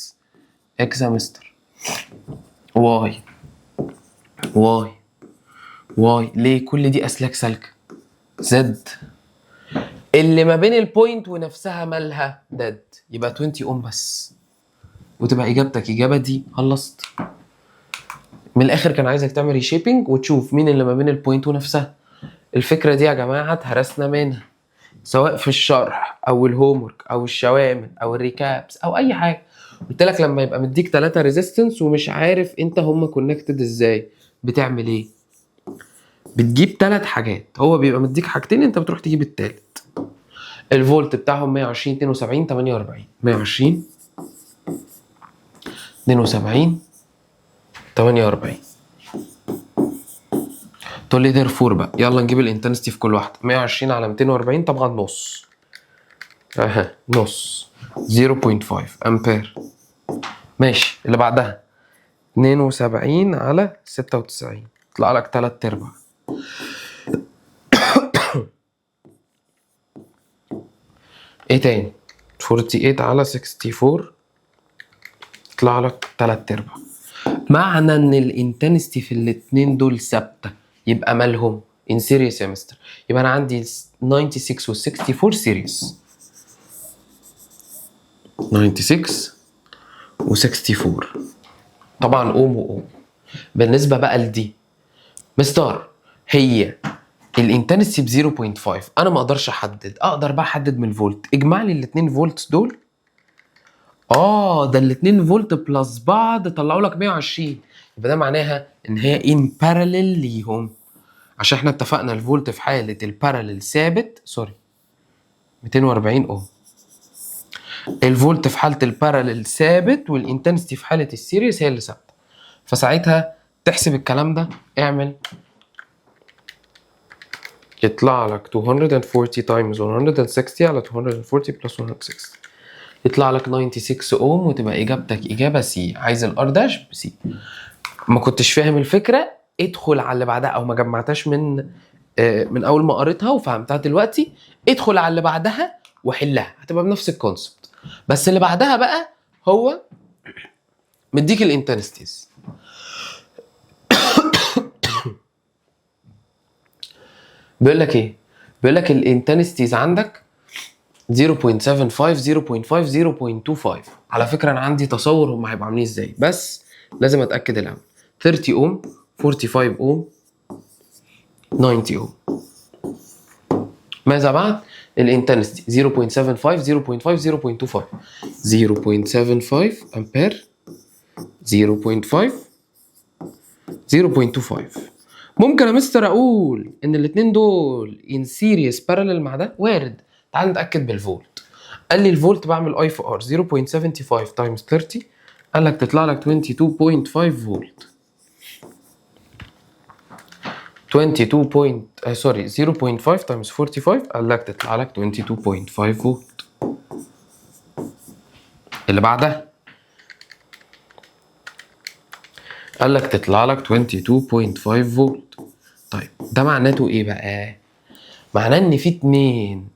X يا مستر، Y، Y، Y. ليه؟ كل دي اسلاك سالكه. Z اللي ما بين ال point ونفسها مالها؟ dead. يبقى 20 اوم بس، وتبقى اجابتك اجابه D. خلصت. من الاخر كان عايزك تعمل reshaping وتشوف مين اللي ما بين ال point ونفسها. الفكرة دي يا جماعة اتهرسنا منها، سواء في الشرح او ال homework او الشوامل او ال recaps او اي حاجه. قلت لك لما يبقى مديك ثلاثة resistance ومش عارف انت هم connected ازاي، بتعمل ايه؟ بتجيب ثلاث حاجات. هو بيبقى مديك حاجتين، انت بتروح تجيب التالت. الفولت بتاعهم 120، 72، 48. 120، 72، 48. تقول لي therefore بقى يلا نجيب ال intensity في كل واحده. 120 على 240، طبعا نص، اها نص، 0.5 امبير. ماشي، اللي بعدها 72 على 96، يطلع لك 3 ارباع. ايه تاني؟ 48 على 64، يطلع لك 3 ارباع. معنى ان ال intensity في الاتنين دول ثابته، يبقى مالهم؟ in series يا مستر. يبقى انا عندي 96 و 64 series، 96 و 64 طبعا اوم واوم. بالنسبة بقى لدي مستر، هي ال intensity ب 0.5، انا ما اقدرش احدد، اقدر بقى احدد من الفولت. اجمع لي الاثنين فولتس دول. ده الاثنين فولت plus بعض طلعوا لك 120، يبقى ده معناها ان هي in parallel ليهم، عشان احنا اتفقنا الفولت في حاله ال parallel ثابت. sorry، 240 اوم. الفولت في حاله ال parallel ثابت، وال intensity في حاله ال series هي اللي ثابته. فساعتها تحسب الكلام ده، اعمل، يطلع لك 240 times 160 على 240 plus 160، يطلع لك 96 اوم، وتبقى اجابتك اجابه C. عايز ال R dash ب C. ما كنتش فاهم الفكره، ادخل على اللي بعدها، او ما جمعتهاش من اول ما قريتها وفهمتها دلوقتي، ادخل على اللي بعدها وحلها، هتبقى بنفس ال concept. بس اللي بعدها بقى هو مديك ال intensities. بيقول لك ايه؟ بيقول لك ال intensities عندك 0.75، 0.5، 0.25. على فكرة انا عندي تصور هم هيبقوا عاملين ازاي، بس لازم اتاكد الاول. 30 اوم، 45 اوم، 90 اوم. ماذا بعد؟ ال intensity 0.75، 0.5، 0.25، 0.75 امبير، 0.5، 0.25. ممكن يا مستر اقول ان الاثنين دول in series parallel مع ده؟ وارد. تعال نتاكد بالفولت. قال لي الفولت بعمل I في R، 0.75 times 30، قال لك تطلع لك 22.5 فولت. 22 point sorry، 0.5 times 45، قال لك تطلع لك 22.5 فولت. اللي بعدها قال لك تطلع لك 22.5 فولت. طيب ده معناته ايه بقى؟ معناه ان في اتنين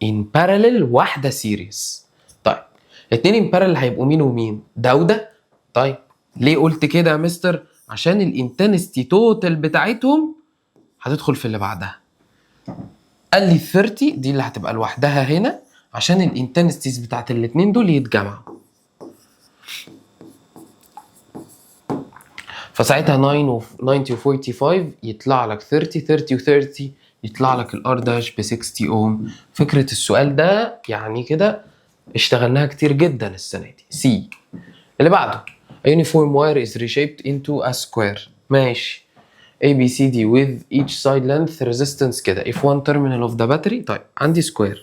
in parallel، واحدة series. طيب اتنين in parallel هيبقوا مين ومين؟ ده وده. طيب ليه قلت كده يا مستر؟ عشان ال intensity total بتاعتهم هتدخل في اللي بعدها. قال لي 30 دي اللي هتبقى لوحدها هنا عشان ال intensities بتاعت الاتنين دول يتجمعوا. فساعتها 9 و 90 و 45 يطلع لك 30، 30 و 30 يطلع لك ال R dash ب 60 اوم. فكرة السؤال ده يعني كده اشتغلناها كتير جدا السنة دي. C اللي بعده، A uniform wire is reshaped into a square. ماشي، A B C D with each side length resistance كده if one terminal of the battery. طيب عندي square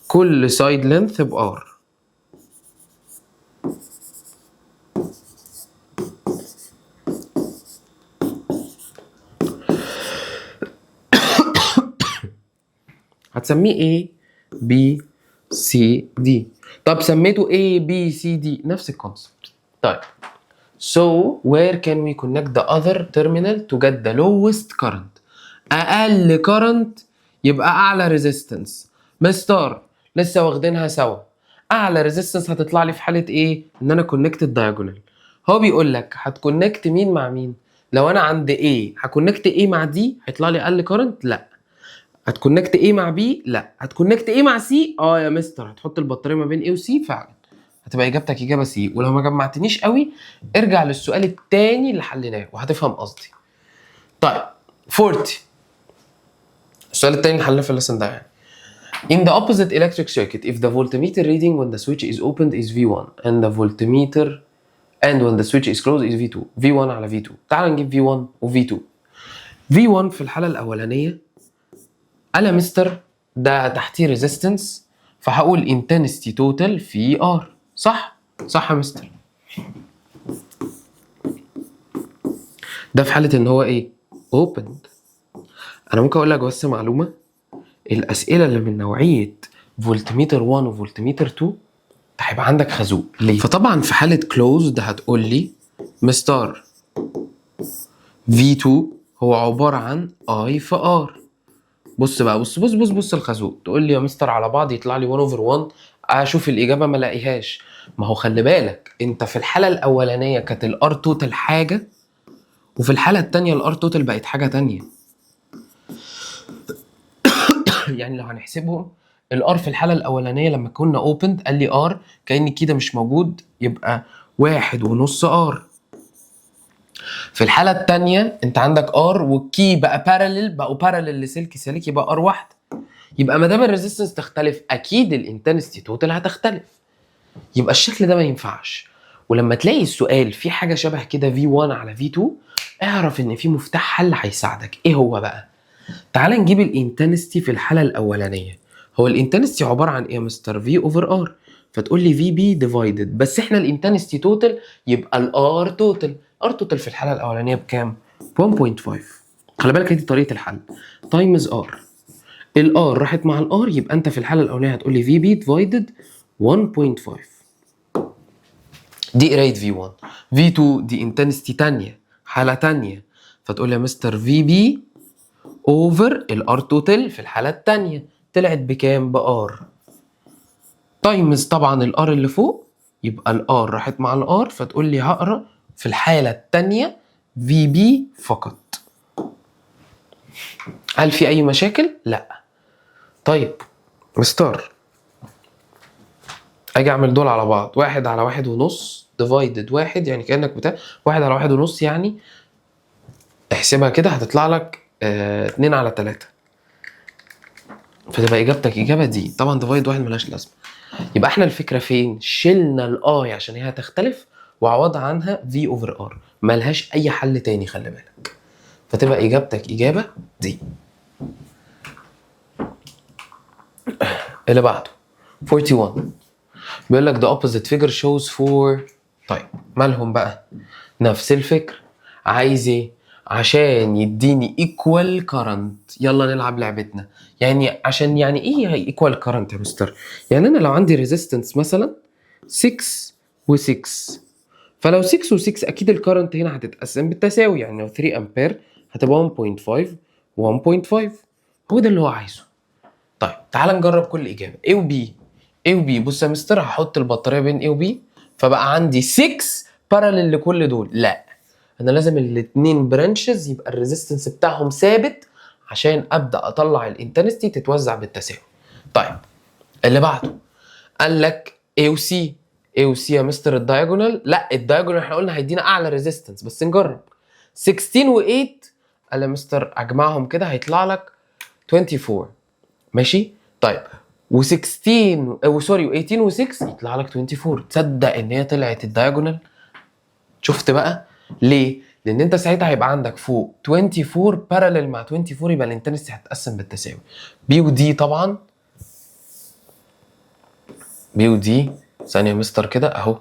كل side length ب R. هتسميه A B C D. طب سميته A B C D نفس ال concept. طيب so where can we connect the other terminal to get the lowest current؟ اقل current يبقى اعلى resistance. مستر لسه واخدينها سوا، اعلى resistance هتطلع لي في حاله ايه؟ ان انا connected diagonal. هو بيقول لك هت connect مين مع مين؟ لو انا عند A ه connect A مع D هيطلع لي اقل current؟ لا. هت connect A مع B؟ لا. هت connect A مع C؟ اه يا مستر، هتحط البطارية ما بين A و C، فعلا هتبقى اجابتك اجابه C. ولو ما جمعتنيش قوي ارجع للسؤال الثاني اللي حليناه وهتفهم قصدي. طيب 40، السؤال الثاني اللي حليناه في ال lesson ده يعني. In the opposite electric circuit, if the voltmeter reading when the switch is opened is V1 and the voltmeter and when the switch is closed is V2. V1 على V2. تعال نجيب V1 و V2. V1 في الحالة الأولانية قال يا مستر ده تحتيه resistance، فهقول intensity total في R. صح؟ صح يا مستر. ده في حالة إن هو إيه؟ opened. أنا ممكن أقول لك بس معلومة، الأسئلة اللي من نوعية فولتميتر 1 وفولتميتر 2 هيبقى عندك خازوق. ليه؟ فطبعا في حالة closed هتقول لي مستر V2 هو عبارة عن I في R. بص بقى، بص بص بص بص الخازوق، تقول لي يا مستر على بعض يطلع لي 1 over 1، اشوف الاجابة ما الاقيهاش. ما هو خلي بالك انت في الحالة الاولانية كانت ال R total حاجة، وفي الحالة الثانية ال R total بقت حاجة ثانية. يعني لو هنحسبهم ال R في الحالة الاولانية لما كنا opened قال لي R كأن كده مش موجود، يبقى 1.5 R. في الحالة الثانية انت عندك R وال key بقى parallel، بقوا parallel لسلك سالك، يبقى R واحدة. يبقى ما دام ال resistance تختلف اكيد ال intensity total هتختلف، يبقى الشكل ده ما ينفعش. ولما تلاقي السؤال في حاجة شبه كده V1 على V2 اعرف ان في مفتاح حل هيساعدك. ايه هو بقى؟ تعال نجيب ال intensity في الحالة الاولانية. هو ال intensity عبارة عن ايه يا مستر؟ V over R. فتقول لي VB divided، بس احنا ال intensity total يبقى ال R total. R total في الحالة الاولانية بكام؟ 1.5. خلي بالك دي طريقه الحل، times R. ال R راحت مع ال R، يبقى انت في الحالة الاولانية هتقول لي VB divided 1.5. دي قرايه V1. V2 دي intensity ثانية، حاله ثانية، فتقول لي يا مستر VB over ال R total في الحالة الثانية طلعت بكام؟ ب R times طبعا ال R اللي فوق، يبقى ال R راحت مع ال R، فتقول لي هقرا في الحالة الثانية VB فقط. هل في اي مشاكل؟ لا. طيب مستر اجي اعمل دول على بعض، 1 على 1.5 divided 1، يعني كانك بتاع 1 على 1.5، يعني احسبها كده هتطلع لك 2 على 3. فتبقى اجابتك اجابه D. طبعا divide واحد ملهاش لازمه. يبقى احنا الفكرة فين؟ شلنا ال I عشان هي هتختلف وعوض عنها V over R، ملهاش اي حل تاني، خلي بالك. فتبقى اجابتك اجابه D. اللي بعده 41 بيقول لك the opposite figure shows four. طيب مالهم بقى؟ نفس الفكر. عايز ايه؟ عشان يديني equal current. يلا نلعب لعبتنا. يعني عشان يعني ايه equal current يا مستر؟ يعني انا لو عندي resistance مثلا 6 و6، فلو 6 و6 اكيد ال current هنا هتتقسم بالتساوي، يعني لو 3 امبير هتبقى 1.5 1.5. هو ده اللي هو عايزه. طيب تعال نجرب كل اجابه. A و B، A و B. بص يا مستر، هحط البطارية بين A و B، فبقى عندي 6 parallel لكل دول. لا، انا لازم الاثنين branches يبقى ال resistance بتاعهم ثابت عشان ابدا اطلع ال intensity تتوزع بالتساوي. طيب اللي بعده قال لك A و C. A و C يا مستر ال diagonal، لا، ال diagonal احنا قلنا هيدينا اعلى resistance، بس نجرب. 16 و8، قال يا مستر اجمعهم كده هيطلع لك 24. ماشي. طيب و16 او sorry و18 و6 يطلع لك 24. تصدق ان هي طلعت ال diagonal؟ شفت بقى ليه؟ لان انت ساعتها هيبقى عندك فوق 24 parallel مع 24، يبقى ال intensity هتتقسم بالتساوي. B و D، طبعا B و D، ثانية يا مستر كده اهو،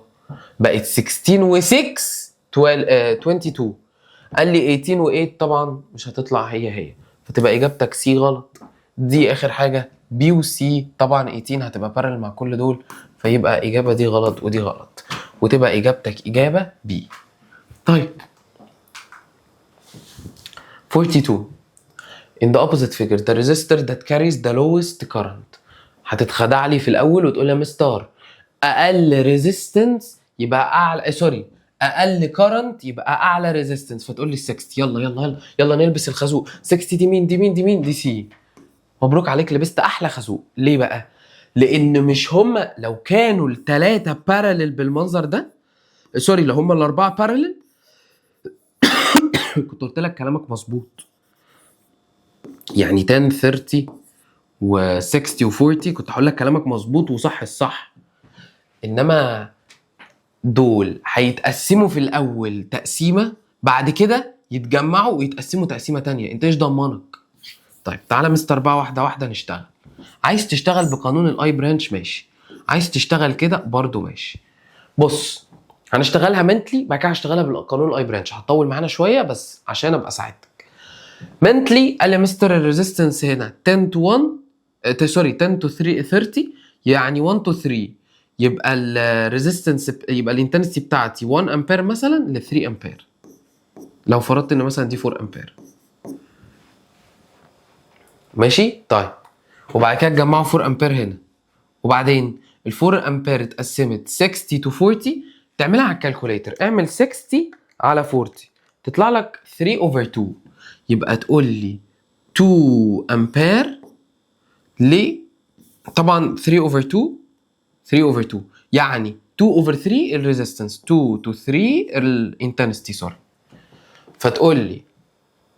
بقت 16 و6 22. قال لي 18 و8 طبعا مش هتطلع هي هي، فتبقى اجابتك C غلط. دي اخر حاجه، B و C، طبعا 18 هتبقى parallel مع كل دول، فيبقى اجابه D غلط ودي غلط، وتبقى اجابتك اجابه B. طيب 42، in the opposite figure the resistor that carries the lowest current. هتتخدع لي في الاول وتقول يا مستر اقل resistance يبقى اعلى، sorry، اقل current يبقى اعلى resistance، فتقول لي 60. يلا يلا يلا يلا نلبس الخازوق. 60 دي مين؟ دي مين؟ دي مين؟ دي C. مبروك عليك، لبست احلى خازوق. ليه بقى؟ لان مش هما لو كانوا الثلاثة parallel بالمنظر ده، sorry، لو هما الاربعة parallel كنت قلت لك كلامك مظبوط، يعني 10 30 و60 و40 كنت هقول لك كلامك مظبوط وصح الصح. انما دول هيتقسموا في الاول تقسيمه، بعد كده يتجمعوا ويتقسموا تقسيمه تانية، انت ايش ضمنك؟ طيب تعالى مستر بقى واحدة واحدة نشتغل. عايز تشتغل بقانون ال I branch ماشي، عايز تشتغل كده برضو ماشي. بص، هنشتغلها mentally، بعد كده هشتغلها بالقانون ال I branch. هتطول معانا شوية بس عشان ابقى ساعدتك. mentally قال لي مستر ال resistance هنا 10 to 1، sorry، 10 to 3 30، يعني 1 to 3، يبقى ال resistance، يبقى ال intensity بتاعتي 1 امبير مثلا ل 3 امبير، لو فرضت ان مثلا دي 4 امبير. ماشي. طيب وبعد كده اتجمعوا 4 امبير هنا، وبعدين ال 4 امبير اتقسمت 60 to 40. تعملها على ال calculator، اعمل 60 على 40 تطلع لك 3 over 2، يبقى تقول لي 2 امبير ل طبعا 3 over 2، 3 over 2 يعني 2 over 3 ال resistance، 2 to 3 ال intensity، sorry. فتقول لي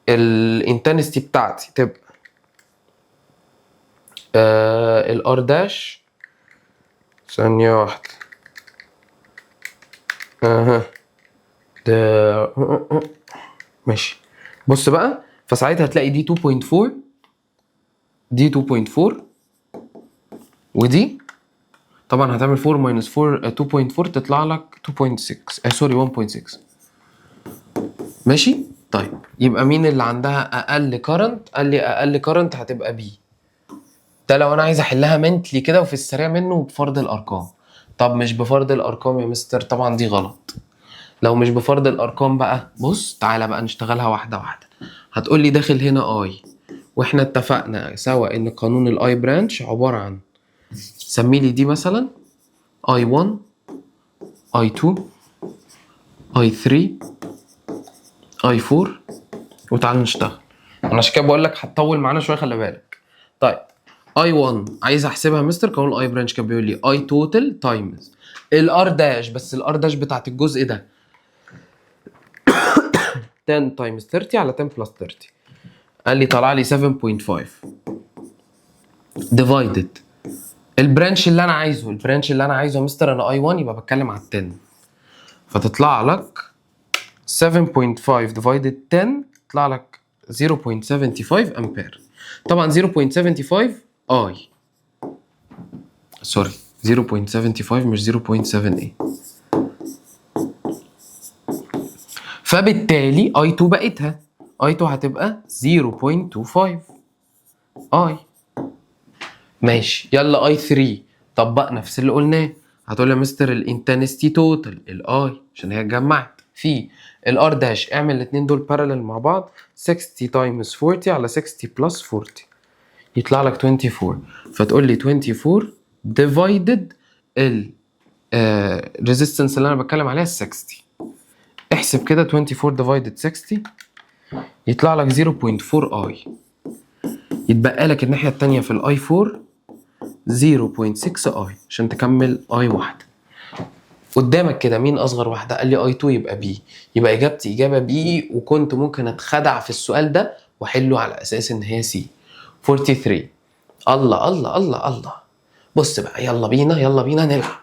ال intensity بتاعتي تبقى ال R dash، ثانية واحدة، اها ده ماشي. بص بقى، فساعتها هتلاقي دي 2.4، دي 2.4، ودي طبعا هتعمل 4 minus 4 2.4 تطلع لك 2.6، sorry، 1.6. ماشي. طيب يبقى مين اللي عندها اقل current؟ قال لي اقل current هتبقى B. ده لو انا عايز احلها mentally كده وفي السريع منه بفرض الارقام. طب مش بفرض الارقام يا مستر، طبعا دي غلط. لو مش بفرض الارقام بقى، بص تعالى بقى نشتغلها واحدة واحده. هتقول لي داخل هنا I، واحنا اتفقنا سوا ان قانون ال I branch عبارة عن، سمي لي دي مثلا I 1، I 2، I 3، I 4، وتعالى نشتغل. انا عشان كده بقول لك هتطول معانا شويه، خلي بالك. طيب I 1 عايز احسبها مستر، قانون ال I branch كان بيقول لي I total times ال R dash، بس ال R dash بتاعت الجزء ده 10 times 30 على 10 plus 30. قال لي طلع لي 7.5. divided ال branch اللي انا عايزه. ال branch اللي انا عايزه يا مستر انا I 1، يبقى بتكلم على 10، فتطلع لك 7.5 divided 10، يطلع لك 0.75 امبير. طبعا 0.75 I، sorry، 0.75 مش 0.78. فبالتالي I 2 بقتها I 2 هتبقى 0.25 I. ماشي، يلا I 3، طبق نفس اللي قلناه. هتقول يا مستر ال intensity total ال I عشان هي اتجمعت في ال R dash، اعمل الاثنين دول parallel مع بعض، 60 times 40 على 60 plus 40 يطلع لك 24. فتقول لي 24 divided ال resistance اللي انا بتكلم عليها 60. احسب كده، 24 divided 60 يطلع لك 0.4 I. يتبقى لك الناحية التانية في ال I 4 0.6 I عشان تكمل I واحدة. قدامك كده مين اصغر واحده؟ قال لي I 2، يبقى B. يبقى اجابتي اجابه B، وكنت ممكن اتخدع في السؤال ده واحله على اساس ان هي C. 43، الله الله الله الله، بص بقى، يلا بينا يلا بينا نلعب.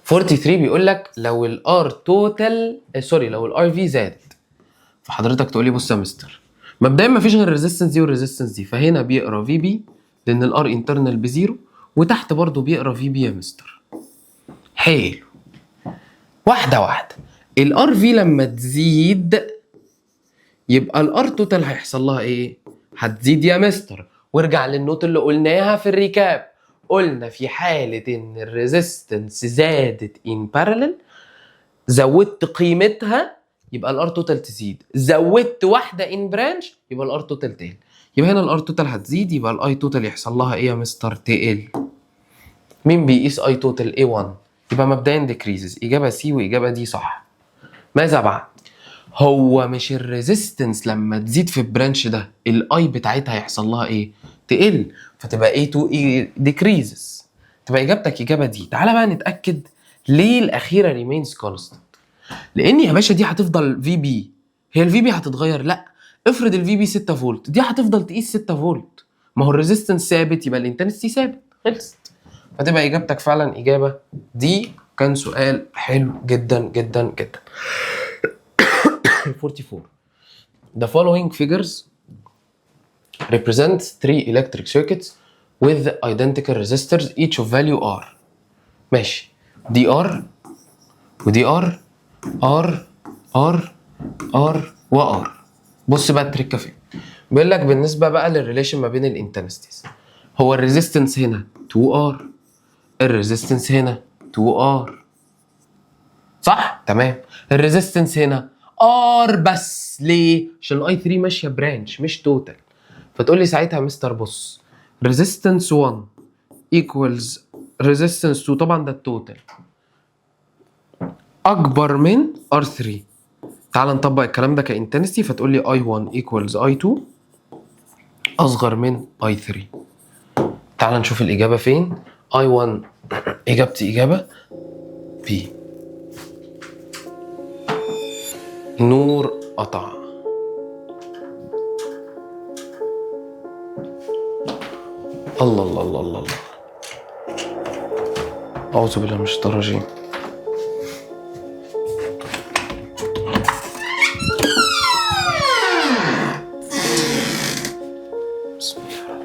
43 بيقول لك لو ال R total، sorry، لو ال RV زادت. فحضرتك تقول لي بص يا مستر، مبدئيا ما فيش غير ال resistance دي وال resistance دي، فهنا بيقرا VB لان ال R internal ب zero، وتحت برضو بيقرا VB يا مستر. حلو، واحدة واحده. ال RV لما تزيد يبقى ال R total هيحصل لها ايه؟ هتزيد يا مستر. وارجع لل note اللي قلناها في ال recap، قلنا في حالة ان ال resistance زادت in parallel، زودت قيمتها، يبقى ال R total تزيد. زودت واحدة in branch يبقى ال R total تقل. يبقى هنا ال R total هتزيد، يبقى ال I total يحصل لها ايه يا مستر؟ تقل. مين بيقيس I total؟ A 1، يبقى مبدئيا decreases. اجابه C واجابه D صح. ماذا بعد؟ هو مش ال resistance لما تزيد في ال branch ده ال I بتاعتها يحصل لها ايه؟ تقل، فتبقى A2 decreases، تبقى اجابتك اجابه D. تعالى بقى نتاكد ليه الاخيرة remains constant. لان يا باشا دي هتفضل VB، هي ال VB هتتغير؟ لا. افرض ال VB 6 فولت، دي هتفضل تقيس 6 فولت، ما هو ال resistance ثابت يبقى ال intensity ثابت، خلصت. فتبقى اجابتك فعلا اجابه D. كان سؤال حلو جدا جدا جدا. 44، The following figures represent three electric circuits with identical resistors each of value R. ماشي، دي R ودي R، R R R و R. بص بقى التريكه فين. بيقول لك بالنسبة بقى لل relation ما بين ال intensities، هو ال resistance هنا 2 R، ال resistance هنا 2 R، صح؟ تمام. ال resistance هنا R بس، ليه؟ عشان ال I 3 ماشية branch مش total. فتقول لي ساعتها مستر بص، resistance 1 equals resistance 2، طبعا ده ال total، اكبر من R3. تعال نطبق الكلام ده ك intensity، فتقول لي I1 equals I2 اصغر من I3. تعال نشوف الاجابة فين. I1 اجابتي اجابه B. نور قطع. الله الله الله الله الله، أعوذ بالله من الشيطان الرجيم. بسم الله.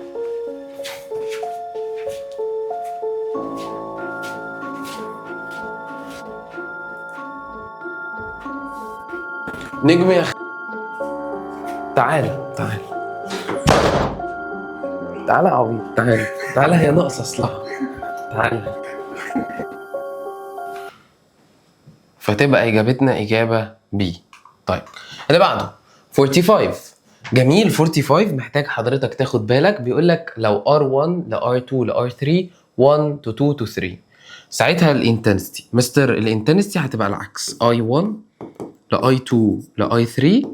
نجم يا تعالى تعالى تعالى يا عبيط، تعالى تعالى، هي ناقصة اصلها، تعالى. فتبقى اجابتنا اجابه B. طيب اللي بعده 45. جميل، 45 محتاج حضرتك تاخد بالك. بيقول لك لو R1 ل R2 ل R3 1 to 2 to 3، ساعتها ال intensity مستر، ال intensity هتبقى العكس، I1 ل I2 ل I3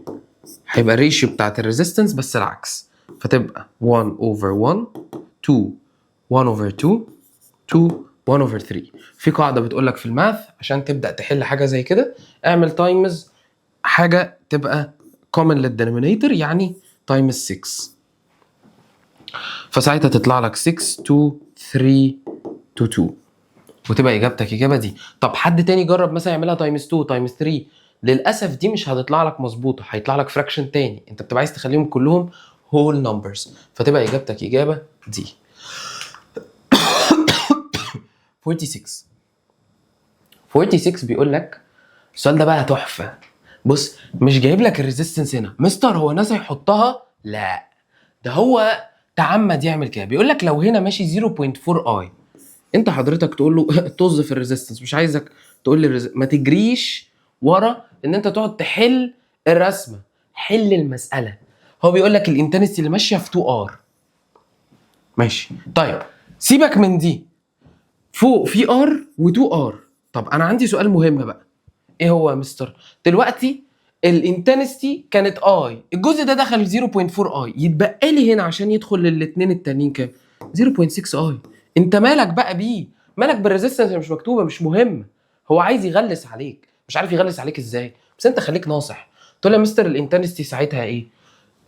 هيبقى ال ratio بتاعت ال resistance بس العكس، فتبقى 1 over 1 2 1 over 2 2 1 over 3. في قاعدة بتقول لك في ال math عشان تبدأ تحل حاجة زي كده، اعمل times حاجة تبقى common لل denominator، يعني times 6. فساعتها تطلع لك 6 2 3 to 2، وتبقى اجابتك اجابه D. طب حد تاني جرب مثلا يعملها times 2 times 3، للاسف دي مش هتطلع لك مظبوطه، هيطلع لك fraction تاني. انت بتبقى عايز تخليهم كلهم whole numbers، فتبقى اجابتك اجابه D. 46. 46 بيقول لك السؤال ده بقى تحفه. بص، مش جايب لك ال resistance هنا. مستر، هو ناسي يحطها؟ لا، ده هو تعمد يعمل كده. بيقول لك لو هنا ماشي 0.4 I، انت حضرتك تقول له طز في ال resistance، مش عايزك تقول لي ما تجريش ورا ان انت تقعد تحل الرسمه، حل المساله. هو بيقول لك ال intensity اللي ماشية في 2 R ماشي. طيب، سيبك من دي، فوق في R و2 R. طب انا عندي سؤال مهم بقى، ايه هو يا مستر؟ دلوقتي ال intensity كانت I، الجزء ده دخل 0.4 I، يتبقى لي هنا عشان يدخل للاثنين التانيين كام؟ 0.6 I. انت مالك بقى بيه؟ مالك بال resistance اللي مش مكتوبه؟ مش مهم. هو عايز يغلس عليك، مش عارف يغلس عليك ازاي، بس انت خليك ناصح. تقول يا مستر ال intensity ساعتها ايه؟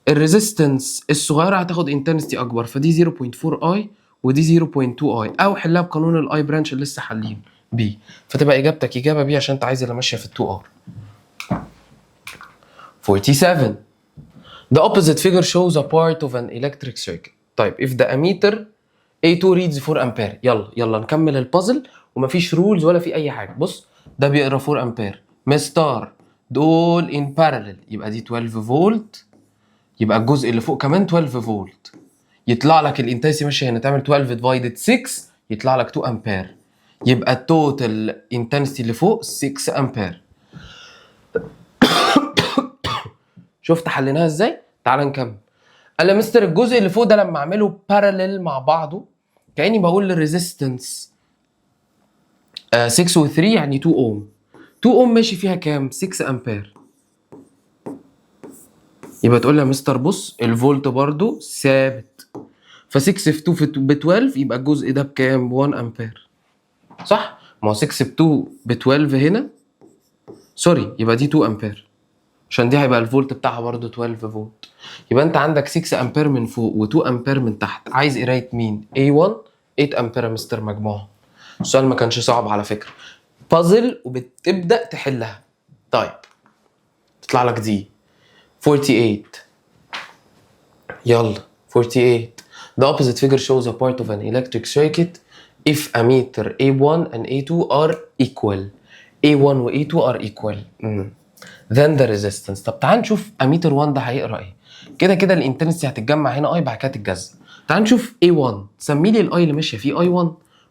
ال resistance الصغيرة هتاخد intensity اكبر، فدي 0.4 I ودي 0.2 I، او حلها بقانون ال I branch اللي لسه حالين بيه، فتبقى اجابتك اجابه B عشان انت عايز اللي ماشية في ال 2 R. 47. The opposite figure shows a part of an electric circuit. طيب، if the ammeter A2 reads 4 امبير. يلا يلا نكمل البازل، ومفيش rules ولا في اي حاجه. بص، ده بيقرا 4 امبير. مستر، دول in parallel، يبقى دي 12 فولت، يبقى الجزء اللي فوق كمان 12 فولت. يطلع لك ال intensity ماشية هنا، تعمل 12 divided 6 يطلع لك 2 امبير، يبقى ال total intensity اللي فوق 6 امبير. شفت حليناها ازاي؟ تعال نكمل. قال يا مستر الجزء اللي فوق ده لما اعمله parallel مع بعضه كاني بقول لل resistance 6 و 3، يعني 2 اوم. 2 اوم ماشي فيها كام؟ 6 امبير. يبقى تقول لي يا مستر بص، الفولت برضو ثابت، ف 6 في 2 في ب 12، يبقى الجزء ده بكام؟ ب 1 امبير، صح؟ ما هو 6 ب 2 ب 12 هنا، sorry، يبقى دي 2 امبير عشان دي هيبقى الفولت بتاعها برضو 12 فولت. يبقى انت عندك 6 امبير من فوق و2 امبير من تحت. عايز قرايه مين؟ A1. 8 امبير يا مستر مجموعهم. السؤال ما كانش صعب على فكره، بازل وبتبدا تحلها. طيب، تطلع لك دي. 48، يلا 48. The opposite figure shows a part of an electric circuit if ammeter A1 and A2 are equal. A1 و A2 are equal. Then the resistance. طب تعال نشوف اميتر 1 ده هيقرا ايه. كده كده ال intensity هتتجمع هنا I، بعد كده تتجزأ. تعال نشوف A1، سمي لي ال I اللي ماشية فيه I1،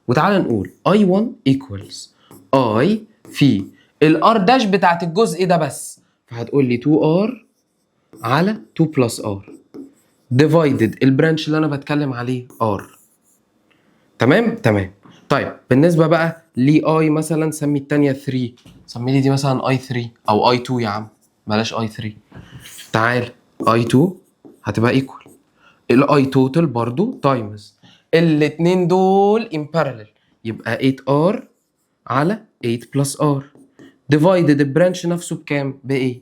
وتعال نقول I1 equals I في ال R dash بتاعت الجزء ده بس، فهتقول لي 2R على 2 plus R divided ال branch اللي انا بتكلم عليه R. تمام تمام. طيب، بالنسبة بقى ل I مثلا، سمي الثانية 3، سمي لي دي مثلا I 3 او I 2، يا عم بلاش I 3. تعال، I 2 هتبقى equal ال I total برضو times الاتنين دول in parallel، يبقى 8 R على 8 plus R divided ال branch نفسه بكام؟ ب 8.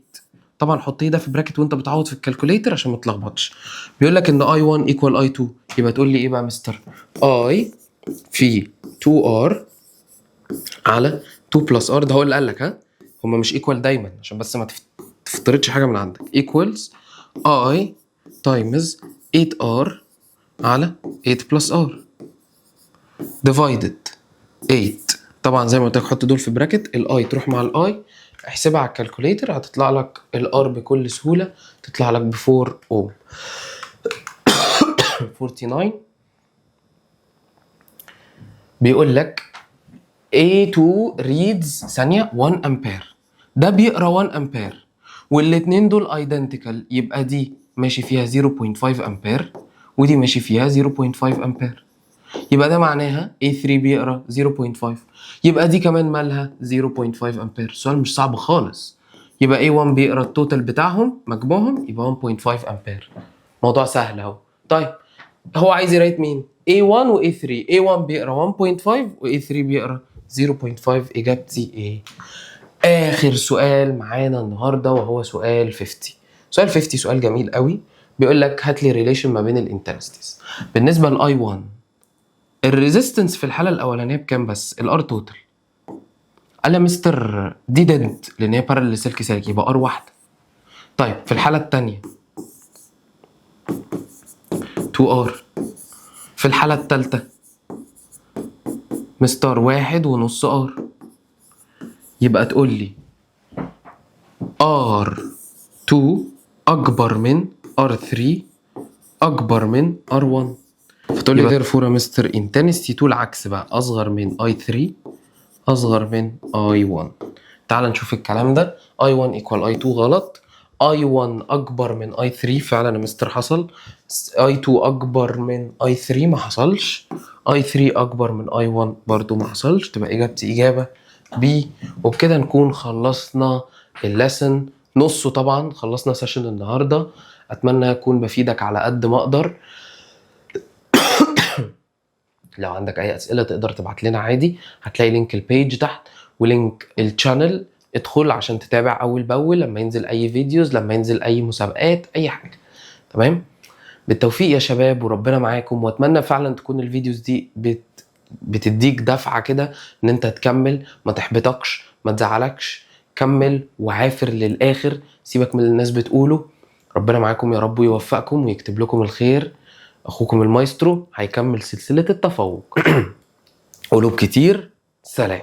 طبعا حط ده في bracket وانت بتعوض في ال calculator عشان ما تلخبطش. بيقول لك ان I 1 equal I 2، يبقى تقول لي ايه بقى يا مستر؟ I في 2 R على 2 plus R، ده هو اللي قال لك، ها، هما مش equal دايما عشان بس ما تفترضش حاجة من عندك، equals I times 8 R على 8 plus R divided 8. طبعا زي ما قلت لك حط دول في bracket، ال I تروح مع ال I، احسبها على ال calculator هتطلع لك ال R بكل سهوله، تطلع لك ب 4 اوم. 49 بيقول لك A2 reads، ثانية، 1 امبير، ده بيقرا 1 امبير، والاتنين دول identical، يبقى دي ماشي فيها 0.5 امبير ودي ماشي فيها 0.5 امبير، يبقى ده معناها A3 بيقرا 0.5، يبقى دي كمان مالها؟ 0.5 امبير. السؤال مش صعب خالص. يبقى A1 بيقرا ال total بتاعهم مجموعهم يبقى 1.5 امبير. موضوع سهل اهو. طيب، هو عايز يقرايه مين؟ A1 و A3. A1 بيقرا 1.5 و A3 بيقرا 0.5. اجابتي ايه؟ اخر سؤال معانا النهارده وهو سؤال 50. سؤال 50 سؤال جميل قوي. بيقول لك هات لي relation ما بين ال intensities. بالنسبة ل I 1، ال resistance في الحالة الاولانية بكام؟ بس ال R total. قال لي يا مستر دي dead لان هي parallel سلك سالك، يبقى R واحده. طيب في الحالة الثانية 2 R. في الحالة الثالثة مستر 1.5 R. يبقى تقول لي R 2 اكبر من R 3 اكبر من R 1. فتقول لي therefore يا مستر intensity 2 العكس بقى، اصغر من I 3 اصغر من I 1. تعال نشوف الكلام ده. I 1 equal I 2 غلط. I 1 اكبر من I 3 فعلا يا مستر حصل. I 2 اكبر من I 3 ما حصلش. I 3 اكبر من I 1 برضو ما حصلش. تبقى اجابتي اجابه B. وبكده نكون خلصنا ال lesson نصه، طبعا خلصنا session النهارده. اتمنى اكون بفيدك على قد ما اقدر. لو عندك اي اسئلة تقدر تبعت لنا عادي، هتلاقي link ال page تحت و link ال channel. ادخل عشان تتابع اول باول لما ينزل اي videos، لما ينزل اي مسابقات، اي حاجه. تمام، بالتوفيق يا شباب وربنا معاكم، واتمنى فعلا تكون ال videos دي بتديك دفعه كده ان انت تكمل، ما تحبطكش، ما تزعلكش، كمل وعافر للاخر، سيبك من اللي الناس بتقوله. ربنا معاكم يا رب ويوفقكم ويكتب لكم الخير. اخوكم المايسترو هيكمل سلسلة التفوق. قلوب كتير. سلام.